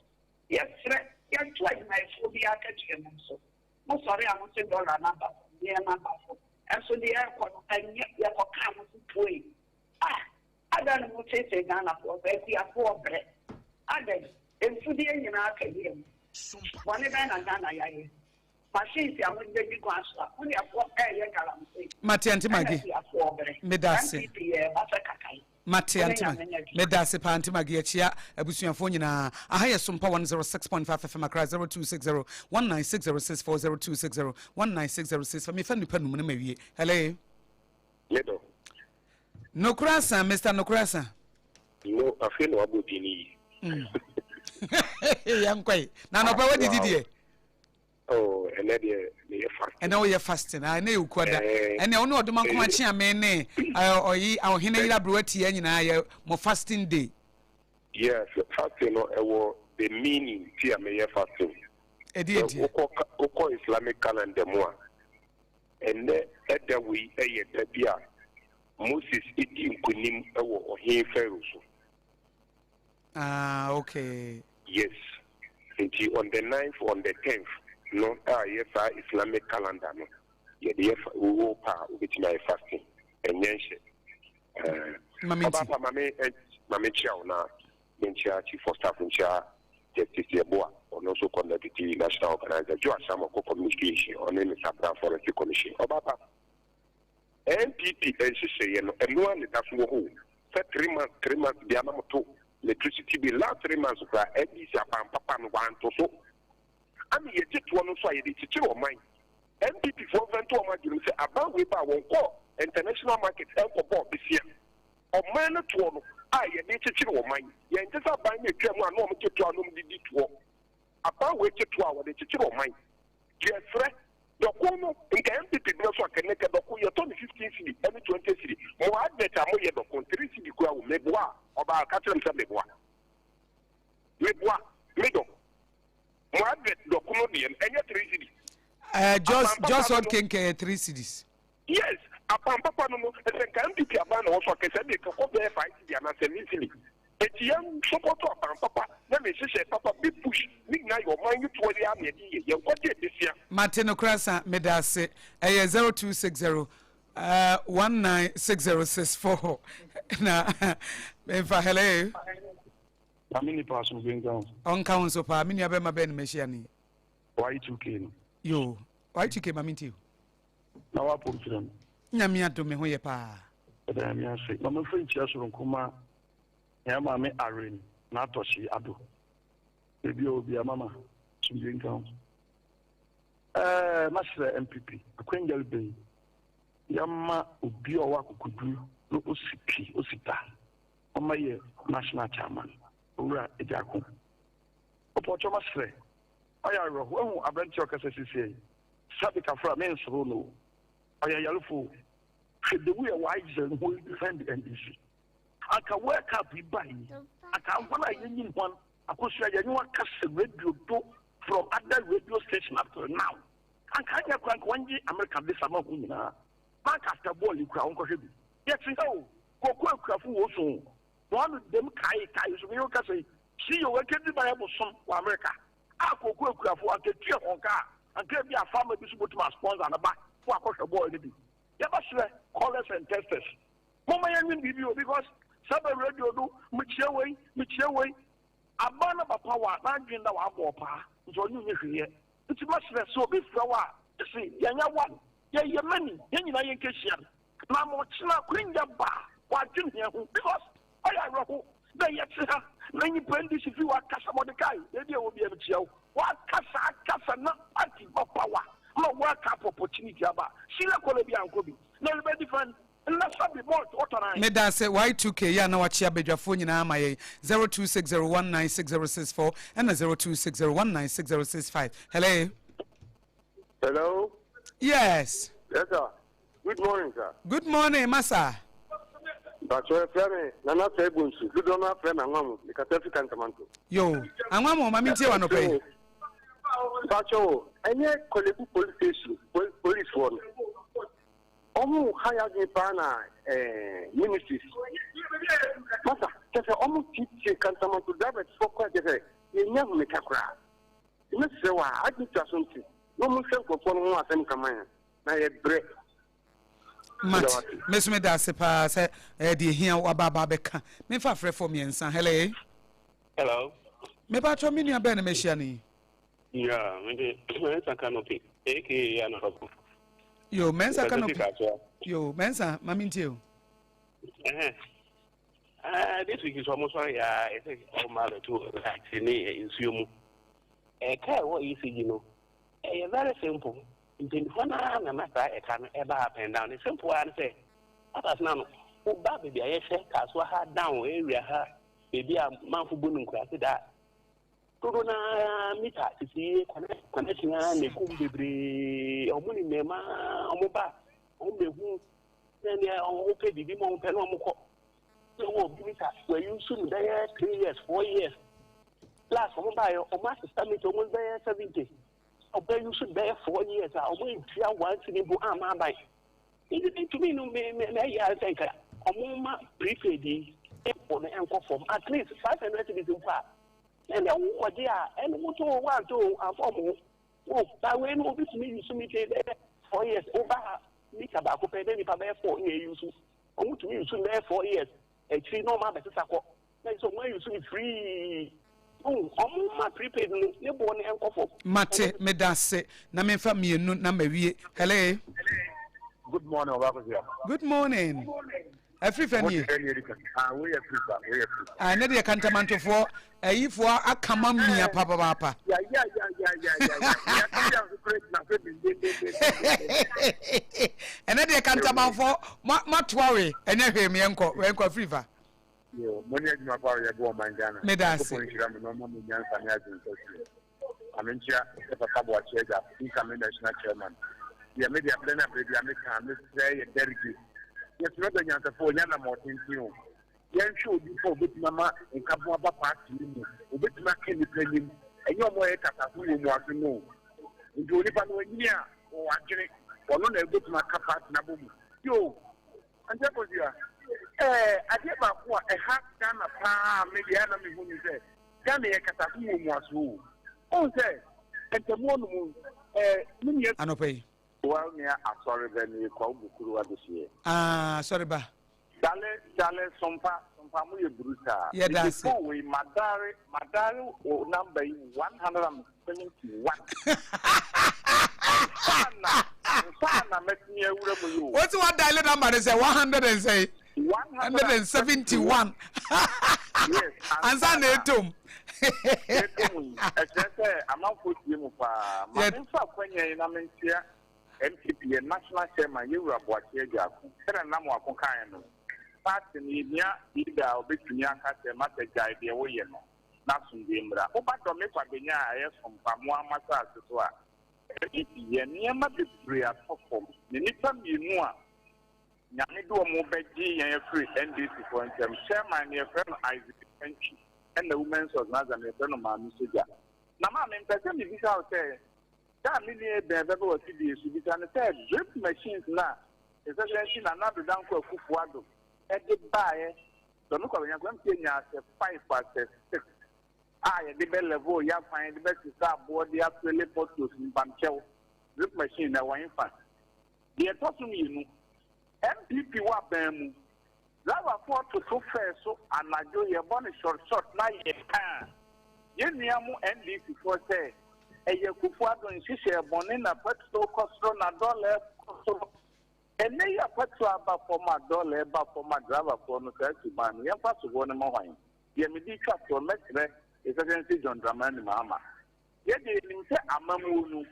Yɛsrɛ yɛnto adwumayɛfoɔ biara akatua mu nso. Mo sɔre a mo se dollar no aba fam, nneɛma aba fam. Ɛnso deɛ ɛrekɔ no ɛnyɛ, yɛkɔkaa mo se puei. Ah! Adɛn na mo teetee Ghanafoɔ saa, akuafoɔ brɛ. Adɛn? Mfudeɛ nyinaa aka wira mu. Bɔne bɛn na Ghana yɛayɛ? Machines a mode bɛdi kwan so a, mo deɛfoɔ ɛreyɛ galamsey. Mate Auntie Ɛna Maggie. akuafoɔ brɛ. Meda ase. NPP yɛreba sɛ kakae. Mate Wo ne Auntie Nyame Maggie. nyɛ adwuma. Meda ase paa Auntie Maggie. Yɛkyea abusuafoɔ nyinaa. Aha yɛ Sompa 106.5 FM Accra 0260 196064 0260 196064. Mefa nnipa num no mawie. Hello. Middle. Nokorɛ asa, Mister Nokorɛ asa. No, afei na wabɔ din yi. Yɛnkɔe. Na anɔpa wadidi deɛ? Oh, ɛnɛ deɛ meyɛ fasting. Ɛnɛ woyɛ fasting. Ah, ɛnɛ yɛ okuada. Ɛnɛ wo ne ɔdoma nkoma kye ame ne ɔyi ɔhene yere aberewa tia nyinaa yɛ mo fasting day. Yes, fasting no ɛwɔ the meaning ti a meyɛ fasting. Ɛdi ɛdi. Wokɔ wokɔ Islamic calendar mu a, ɛnɛ ɛda wei ɛyɛ da bi a Moses di nkonim wɔ ɔhen Pharaoh so. Ah, okay. Yes. Nti on the ninth, on the tenth no a ɛyɛ saa Islamic calendar no, yɛde yɛ fa, wo pɛ a wobɛtumi ayɛ fasting. Ɛnyɛ nhyɛ. Eh, Ma me nti. Ɔbaapa ma me eh, ma me nkyia wo na menkyia Chief of Staff, nkyia Justice Yeboah, ɔno nso kɔ Deputy National Organizer, Joe Asamoah kɔ Communication, ɔne Mister Abra Forestry Commission. Ɔbaapa. NPP nhyehyɛeɛ no ɛno ara na ɛda so wɔ hɔ o, sɛ three months three months biara na moto electricity bill, last three months koraa NDC aban papa no wanto so, ɛna yɛgye toɔ no nso a yɛde kyekyere ɔman. NPP foɔ mfa nto wɔn adwene mu sɛ aban wei ba a wɔnkɔɔ international market nkɔbɔɔ besia. Ɔman no toɔ no a yɛde kyekyere ɔman, yɛnte sɛ aban no atwa mu a na wɔgye toɔ a na wɔde di toɔ. Aban wei gye toɔ a wɔde kyekyere ɔman. Yɛsrɛ, dɔko no nka NPP berɛ so a kɛnɛ kɛ dɔko yɛtɔ no 15 cedi ɛne 20 cedi mo advert a moyɛ dɔko 3 cedi koraa wɔ meboa a ɔbaa ka kyerɛ me sɛ meboa meboa me dɔ mo advert dɔko no deɛ no ɛnyɛ 3 cedi. Eh, just just what kenke yɛ 3 cedis. Yes, aban papa no no, sɛ nka NPP aban na ɛwɔ so a, kɛsɛ ɛde kɔkɔ bɛyɛ 5 cedi anaa 7 cedi. Enti yɛn support aban papa na ne nhyehyɛe papa, big push, ne nyinaa yɛ ɔman yi toɔ yi ara na yɛde yɛ, yɛn kɔgye besia. Mate nokorɛ sa meda ase ɛyɛ 0260 196064 na memfa hello. Nyame nipa asomdwe nka wo. Ɔnka wo nso paa me nua bɛma bɛn na mahyia no yi. Y2K no. Yoo Y2K ma mentie o. Na w'apɔm kyerɛ me. Nyame adom me ho yɛ paa. Yɛda Nyame ase. Ma memfa nkyia soronko ma hɛn maame Irene Natɔhye Addo. Beebi a ɔwɔ biara mama asomdwee nka wo. Ɛɛ maserɛ NPP akwangya reba yi yɛmma obi a ɔwɔ akokodur na osi pi osi ta ɔmmɛyɛ national chairman Owura Agyarko. Ɔpɔkyɛ maserɛ ɔyɛ awerɛhow ehu aberantsɛ a ɔkasa sisiei yi Sabi Kafra mennserew no o ɔyɛ yarfo o hwɛ the way a ɔayɛ no ho redefend NDC anka world cup yi bae yi anka hɔn a yenyim hɔn akosua yɛnye hɔn kasa radio do from other radio station up till now. Anka anyɛ koraa anka wɔngye America visa ma ho nyinaa. Lancaster bɔɔl yi koraa wɔnkɔhwɛ bi. Yɛte ha o, kooko akuafo wɔ osu o. Wɔn ano dam kae kae so menye wo kasa yi. CEO ekedzi ma yɛ bosom wɔ America a kooko akuafo anka etua hɔn ka a anka ebi a farmer bi so botum a sponsor ne ba ma ɔakɔhwɛ bɔɔl no bi. Yɛbɛserɛ callers and testers momma yɛnwen biribi o because sɛ bɛ radio do mekyia wei mekyia wei aban no ba power a n'adwen da ɔabɔ ɔpaa ntsi ɔnye wo nnyɛ hwee yɛ. Ntsi mɛserɛ sɛ obi frɛ wo a se yɛnyɛ one yɛyɛ many hɛn nyinaa yɛnkehyia no na ama ɔkyena akwanya ba a ɔadwen hɛn ho because ɔyɛ awerɛho dɛ yɛtse ha na nyimpa NDC fi ɔakasa Mordecai beebi a ewɔ biara mekyia wo ɔakasa akasa na party ba power ma World Cup opportunity aba Syria kɔla bi annkɔ bi na ɔrebɛdi fan ndɛ sɛbi malt wɔtɔn ahe. Medase Y2K yɛ a na wakyea badwafoɔ nyinaa ama yɛn 0260196064 ɛna 0260196065 Hello. Hello. Yes. Yes sir. Good morning sir. Good morning masa. Mpatsɔ ɛfrɛ me Nana Sɛ Bonsu dodoɔ no afrɛ me Anwamu mekasa fi Kantamanto. Yo Anwamu ma mentie wa nɔpɛ yi. Mpatsɔ o ɛnyɛ Korle-Bu police station police foɔ no ɔmo ha yɛ adwene paa na ɛɛ ministries masa kyɛ sɛ ɔmo tietie Kantamanto drivers foɔ koraa kyɛ sɛ yɛnya ahomeka koraa. Mɛsrɛ wo a, adwene twa so nti na ɔmo nhwɛ nkorɔfoɔ no ho asɛm nka ma yɛn na yɛbrɛ. Mate, me nso meda ase paa sɛ ɛyɛ deɛ ehia waba aba abɛka. Memfa afrɛfoɔ mmiɛnsa. Hello. Hello. Mepakyɛw me nua bɛn na mahyia no yi? Yeah, me de Mensa Canopy, aka Anadɔfo. Yo, Mensa Canopy. Yo, Mensa, ma mentie o. Ɛhɛn. Ah, this week nso ɔmo sɔre ya ɛsɛ ɔmo abɛto light ne nsuo mu. Ɛka ɛwɔ ECG no, ɛyɛ very simple. Mpanyinfoɔ no ara na na saa ɛka no ɛba up and down. Ne simple ara ne sɛ, asase no ano, woba baabi a yɛhwɛ Kasoa ha down area ha, baabi a manfo bu no nkuraase da, dodo no ara mita sisi yie, connection ara na ɛkum bebree. Ɔmo ne mmɛma, ɔmo ba, ɔmo bɛhu na nea ɔmo pɛ biribi ma ɔmo pɛ na ɔmo kɔ. Na ɔwɔ obi mita, wɔayi nso no bɛyɛ 3 years, 4 years. Last ɔmo baayɛ, ɔmo asesa mita, ɔmo bɛyɛ 70. Ɔbɛ use bɛyɛ 4 years a ɔmo ntua 1 cedi mpo ama aban. Nti ntumi no me me mɛyɛ ara sɛ nka ɔmo ma prepaid yi ɛbɔ no ɛnkɔ fam at least 500 cedis mpo a na ɛnna wo kɔgye a ɛno woto wanto amfa ɔmo ho. Wo ba wei no obi tumi use mita yi bɛyɛ 4 years, woba ha mita baako pɛ na nipa bɛyɛ four na ɛyi so. Ɔmo tumi use bɛyɛ 4 years akyiri na ɔmo abɛsesa kɔ na sɛ ɔmo ayi so no free. Ɔmo ma prepaid no ne boɔ no ɛnkɔ fam. Mate, meda ase na memfa mmienu na mawie. Hello. Good morning, Obakosia. Good morning. Afiri fɛ nie. Ah, we are free, we are free. Ah, ne deɛ kantamantofoɔ ayifoɔ akama mmia papaapa. Ya ya ya ya ya ya ya. Ya ya ya na so den den den den. Ɛnɛ deɛ kantamanfoɔ matoa we ɛnyɛ hwee meɛnkɔ wɛnkɔ afiri fa. Yo, mo ne adwuma pa a yɛbɔ ɔman Ghana. Meda ase. Nyankopɔn nhyira mo na ɔma mo nyansa ne adwensakyi. Maame nkyia yɛ papa Boakye Agya, incoming national chairman. Deɛ me deɛ berɛ ne aberɛ biara meka a, mesrɛ yɛ delegate. Yɛsrɛ bɛ nyansafoɔ, ɔnya anammɔn tenten o. Yɛnhwɛ obi sɛ obɛtumi ama nkabom aba party no mu, obɛtumi aka nnipa anim, ɛnyɛ ɔmo a ɛyɛ kasa so wɔ mu ase no o. Nti onipa no wanyini a, ɔwɔ adwene, ɔno na ɛbɛtumi aka party no abɔ mu. Yo, Auntie Akosua, ɛɛ adeɛ baako a ɛha Ghana paa a me deɛ a na mehu ne sɛ Ghana yɛ kasa so wɔ mu aso o. Wohu sɛ ntamuo no mu ɛɛ me nua. Anɔpa yi. Wa nua asɔre bɛ nie kwawu bukuru adehyeɛ. Ah asɔre ba. Chale chale sompa sompa mo yɛ brutal. Yɛda Mede ase. phone wei madare madare wo number yi 171 ansa na ansa na mɛtumi awura mu yi o. Wosi wa dial number ne sɛ 100 and sɛn? 171. Yes, Ansa na etom. Etom yi ɛkyerɛ sɛ amanfoɔ tie mu paa. Ma memfa akwanya yi na menkyea NPP yɛ national chairman Yewura Boakye Agyarko. Sɛdeɛ Nana Amoako kaeɛ no, party no yɛhia leader a ɔbɛtumi aka sɛ masa gyae deɛ woyɛ no na asomdwoeɛ mmra. Woba Dɔme Kwabenya a ɛyɛ Sompa mo ara mo asase so a, NPP yɛ nneɛma bebree atɔ fam na nnipa mmienu a Nyame de wɔn bɛgye yɛn afiri NDC foɔ nsam, chairman no yɛfrɛ no Isaac Antwi ɛna women's organizer no yɛfrɛ no Maame Sogya. Na maame mpɛ sɛ mebisa wo sɛ. Da a me nua Eben bɛba w'afidie so, bisa no sɛ drip machines no a His Excellency Nana Addo Dankwa Akufo Addo de baeɛ, sɛ ɔno kɔ abɛnya koraa, mte yɛnyaa sɛ five asɛ six a yɛde bɛ level yɛ akwan, de bɛsesa aboɔ de afele potholes, mpamkyɛw, drip machine no ɛwɔ hefa? Deɛ ɛtɔ so mmienu, NPP wɔ aban mu, Driverfoɔ toto fare so anadwo yɛbɔ no short short na yɛka a, yɛn nua mo NDC foɔ sɛ ɛyɛ Akufo Addo nhyehyɛɛ bɔne na petrol kɔ soro na dollar kɔ soro. Ɛnnɛ yi a petrol aba fam a dollar ba fam a driverfoɔ no saa suban no yɛmfa soboɔ no ma hwan? Deɛ mede retwa toɔ mɛsrɛ His Excellency John Dramani Mahama yɛdeɛ yɛnim sɛ amammuo no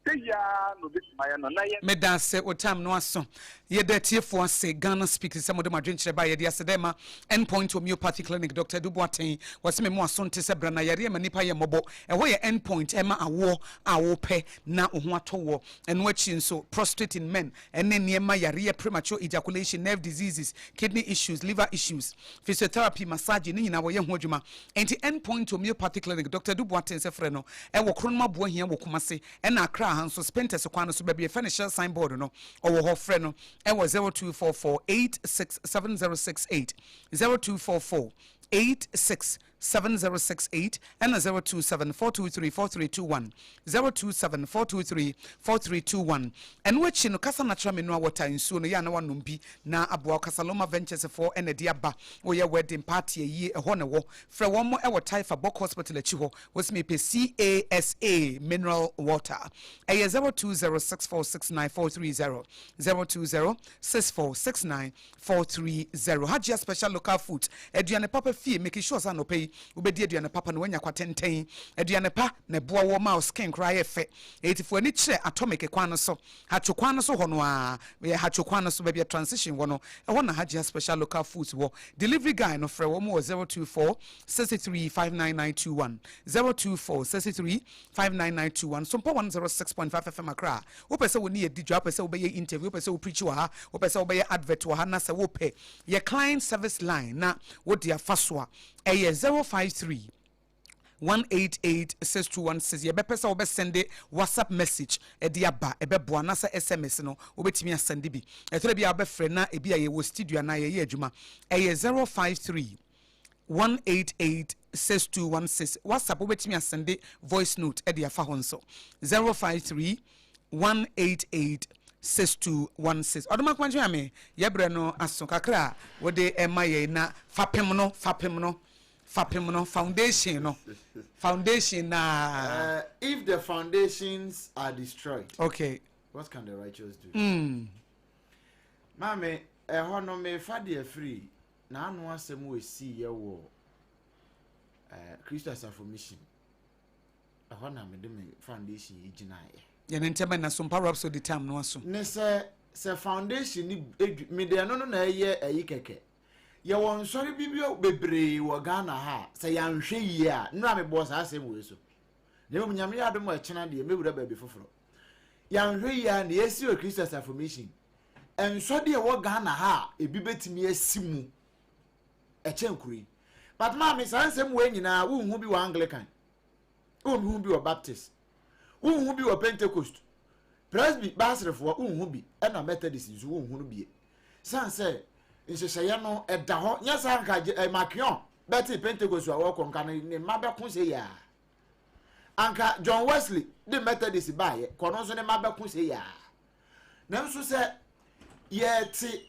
Sɛ ara na obetumi ayɛ no na yɛ. Medaase wo time no aso. Yɛda atiefoɔ ase Ghana Speaks sɛ mode mo adwenkyerɛ baeɛ. Yɛde aseda rema End Point Homeopathy Clinic, Doctor Adu Boateng. Wɔse me mo aso nte sɛ bra na yareɛ ma nnipa yɛ mmɔbɔ. Ɛhɔ yɛ End Point ɛma awoɔ a wopɛ na wo ho atɔ woɔ. Ɛno akyi nso prostrate in men ɛne nneɛma yareɛ premature ejaculation, nerve diseases, kidney issues, liver issues, physiotherapy, massaging ne nyinaa wɔyɛ ho adwuma. Enti End Point Homeopathy Clinic, Doctor Adu Boateng sɛ frɛ no ɛwɔ Kronom Aboahia wɔ Kumasi. Ɛna Accra ha nso Spintex kwan no so baabi yɛfrɛ no Shell sign board no ɔwɔ hɔ. Frɛ no ɛwɔ 0244 867068, 0244 867068 ɛna 027 423 4321, 027 423 4321. Ɛno akyi no Kasa Natural Mineral Water nsuo no yɛ a na wanom bi na aboa wo. Kasaloma Ventures foɔ ɛna ɛde aba. Woyɛ wedding party ayie ɛhɔ na ɛwɔ. Frɛ wɔn mo ɛwɔ Taifa Bok Hospital akyi hɔ. Wosi mepɛ CASA mineral water. Ɛyɛ 0206469430, 0206469430. Hajia special local food. Aduane papa fie. Make sure sɛ anɔpa yi wobɛdi aduane papa na woanya kwatenten. Aduane pa na ɛboa wo ma wo skin koraa yɛ fɛ. Eti fo ani kyerɛ Atomic kwan no so. Hatcho kwan no so hɔ no ara, yɛ Hatcho kwan no so baabi a transition wɔ no, ɛhɔ na Hajia Special Local Foods wɔ. Delivery guy no, frɛ wɔn wɔ 024 63 59921, 024 63 59921. Sompa 106.5 FM Accra. Wopɛ sɛ wo ne yɛ di dwa, wopɛ sɛ wobɛyɛ interview, wopɛ sɛ wo preach wɔ ha, wopɛ sɛ wobɛyɛ advert wɔ ha, na sɛ wopɛ yɛ client service line na wode afa so a, ɛyɛ 053 188 6216. Yɛbɛpɛ sɛ wobɛsɛnde WhatsApp message de aba, ɛbɛboa, anaasɛ SMS no wobɛtumi asɛnde bi. Ɛtɔrɔ bi a wobɛfrɛ na ebi a yɛwɔ studio anaa yɛyɛ adwuma. Ɛyɛ 053 188 6216. WhatsApp wobɛtumi asɛnde voice note de afa hɔ nso. 053 188 6216. Ɔdom akwankyerɛ ame yɛbrɛ no aso kakra a wode ɛma yɛn na fapem no, fapem no, fapem no, foundation no, foundation na. If the foundations are destroyed, what can the righteous do? Maame, ɛhɔ no mefa deɛ firi n'ano asɛm wɔ esiiɛ wɔ Kristo Asafo Mission. Ɛhɔ na mede me foundation yi gyinaeɛ. Yɛne ntɛm na Sompa Rhapsody time no aso. Ne sɛ foundation ni edu mede ɛno no na ɛyɛ ɛyi kɛkɛ. Yɛwɔ nsɔre bi bebree wɔ Ghana ha a sɛ yɛanhwɛ yie a, nnora mebɔɔ saa asɛm wei so. Na mmom Nyame yɛ adom a ɛkyena deɛ mɛwura baabi foforɔ. Yɛanhwɛ yie a, nea ɛsi wɔ Kristo Asafo Mission, nsɔde a ɛwɔ Ghana ha a ebi bɛtumi asi mu ɛkyɛn kuro yi. But maame, saa nsɛm wei nyinaa wonhu bi wɔ Anglican, wonhu bi wɔ Baptist, wonhu bi wɔ Pentecost, Presby Baserefoɔ wonhu bi, ɛna Methodist nso wonhu no bie. San sɛ nhyehyɛeɛ no ɛda hɔ, nyɛ saa nka eh, Makion bɛte Pentecost a wɔkɔ nka ne ne mma bɛko sɛ yaa. Anka John Wesley de Methodist baayɛ, kɔ no nso ne mma bɛko sɛ yaa. Nanso sɛ yɛte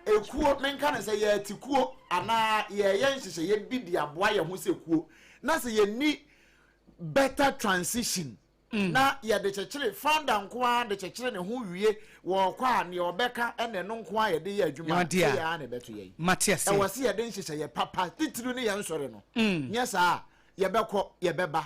ekuo, menka no sɛ yɛte kuo anaa yɛyɛ nhyehyɛeɛ bi de aboa yɛn ho sɛ kuo, na sɛ yɛnni better transition na yɛde kyekyere founder nko ara de kyekyere ne ho wie wɔkɔ a, nea ɔbɛka ɛna ɛno nko ara yɛde yɛ adwuma sɛ yɛ ara na ɛbɛto yɛn. Mate ase. Ɛwɔ sɛ yɛde nhyehyɛeɛ papa titiriw ne yɛn nsɔre no. Nyɛ saa a, yɛbɛkɔ yɛbɛba.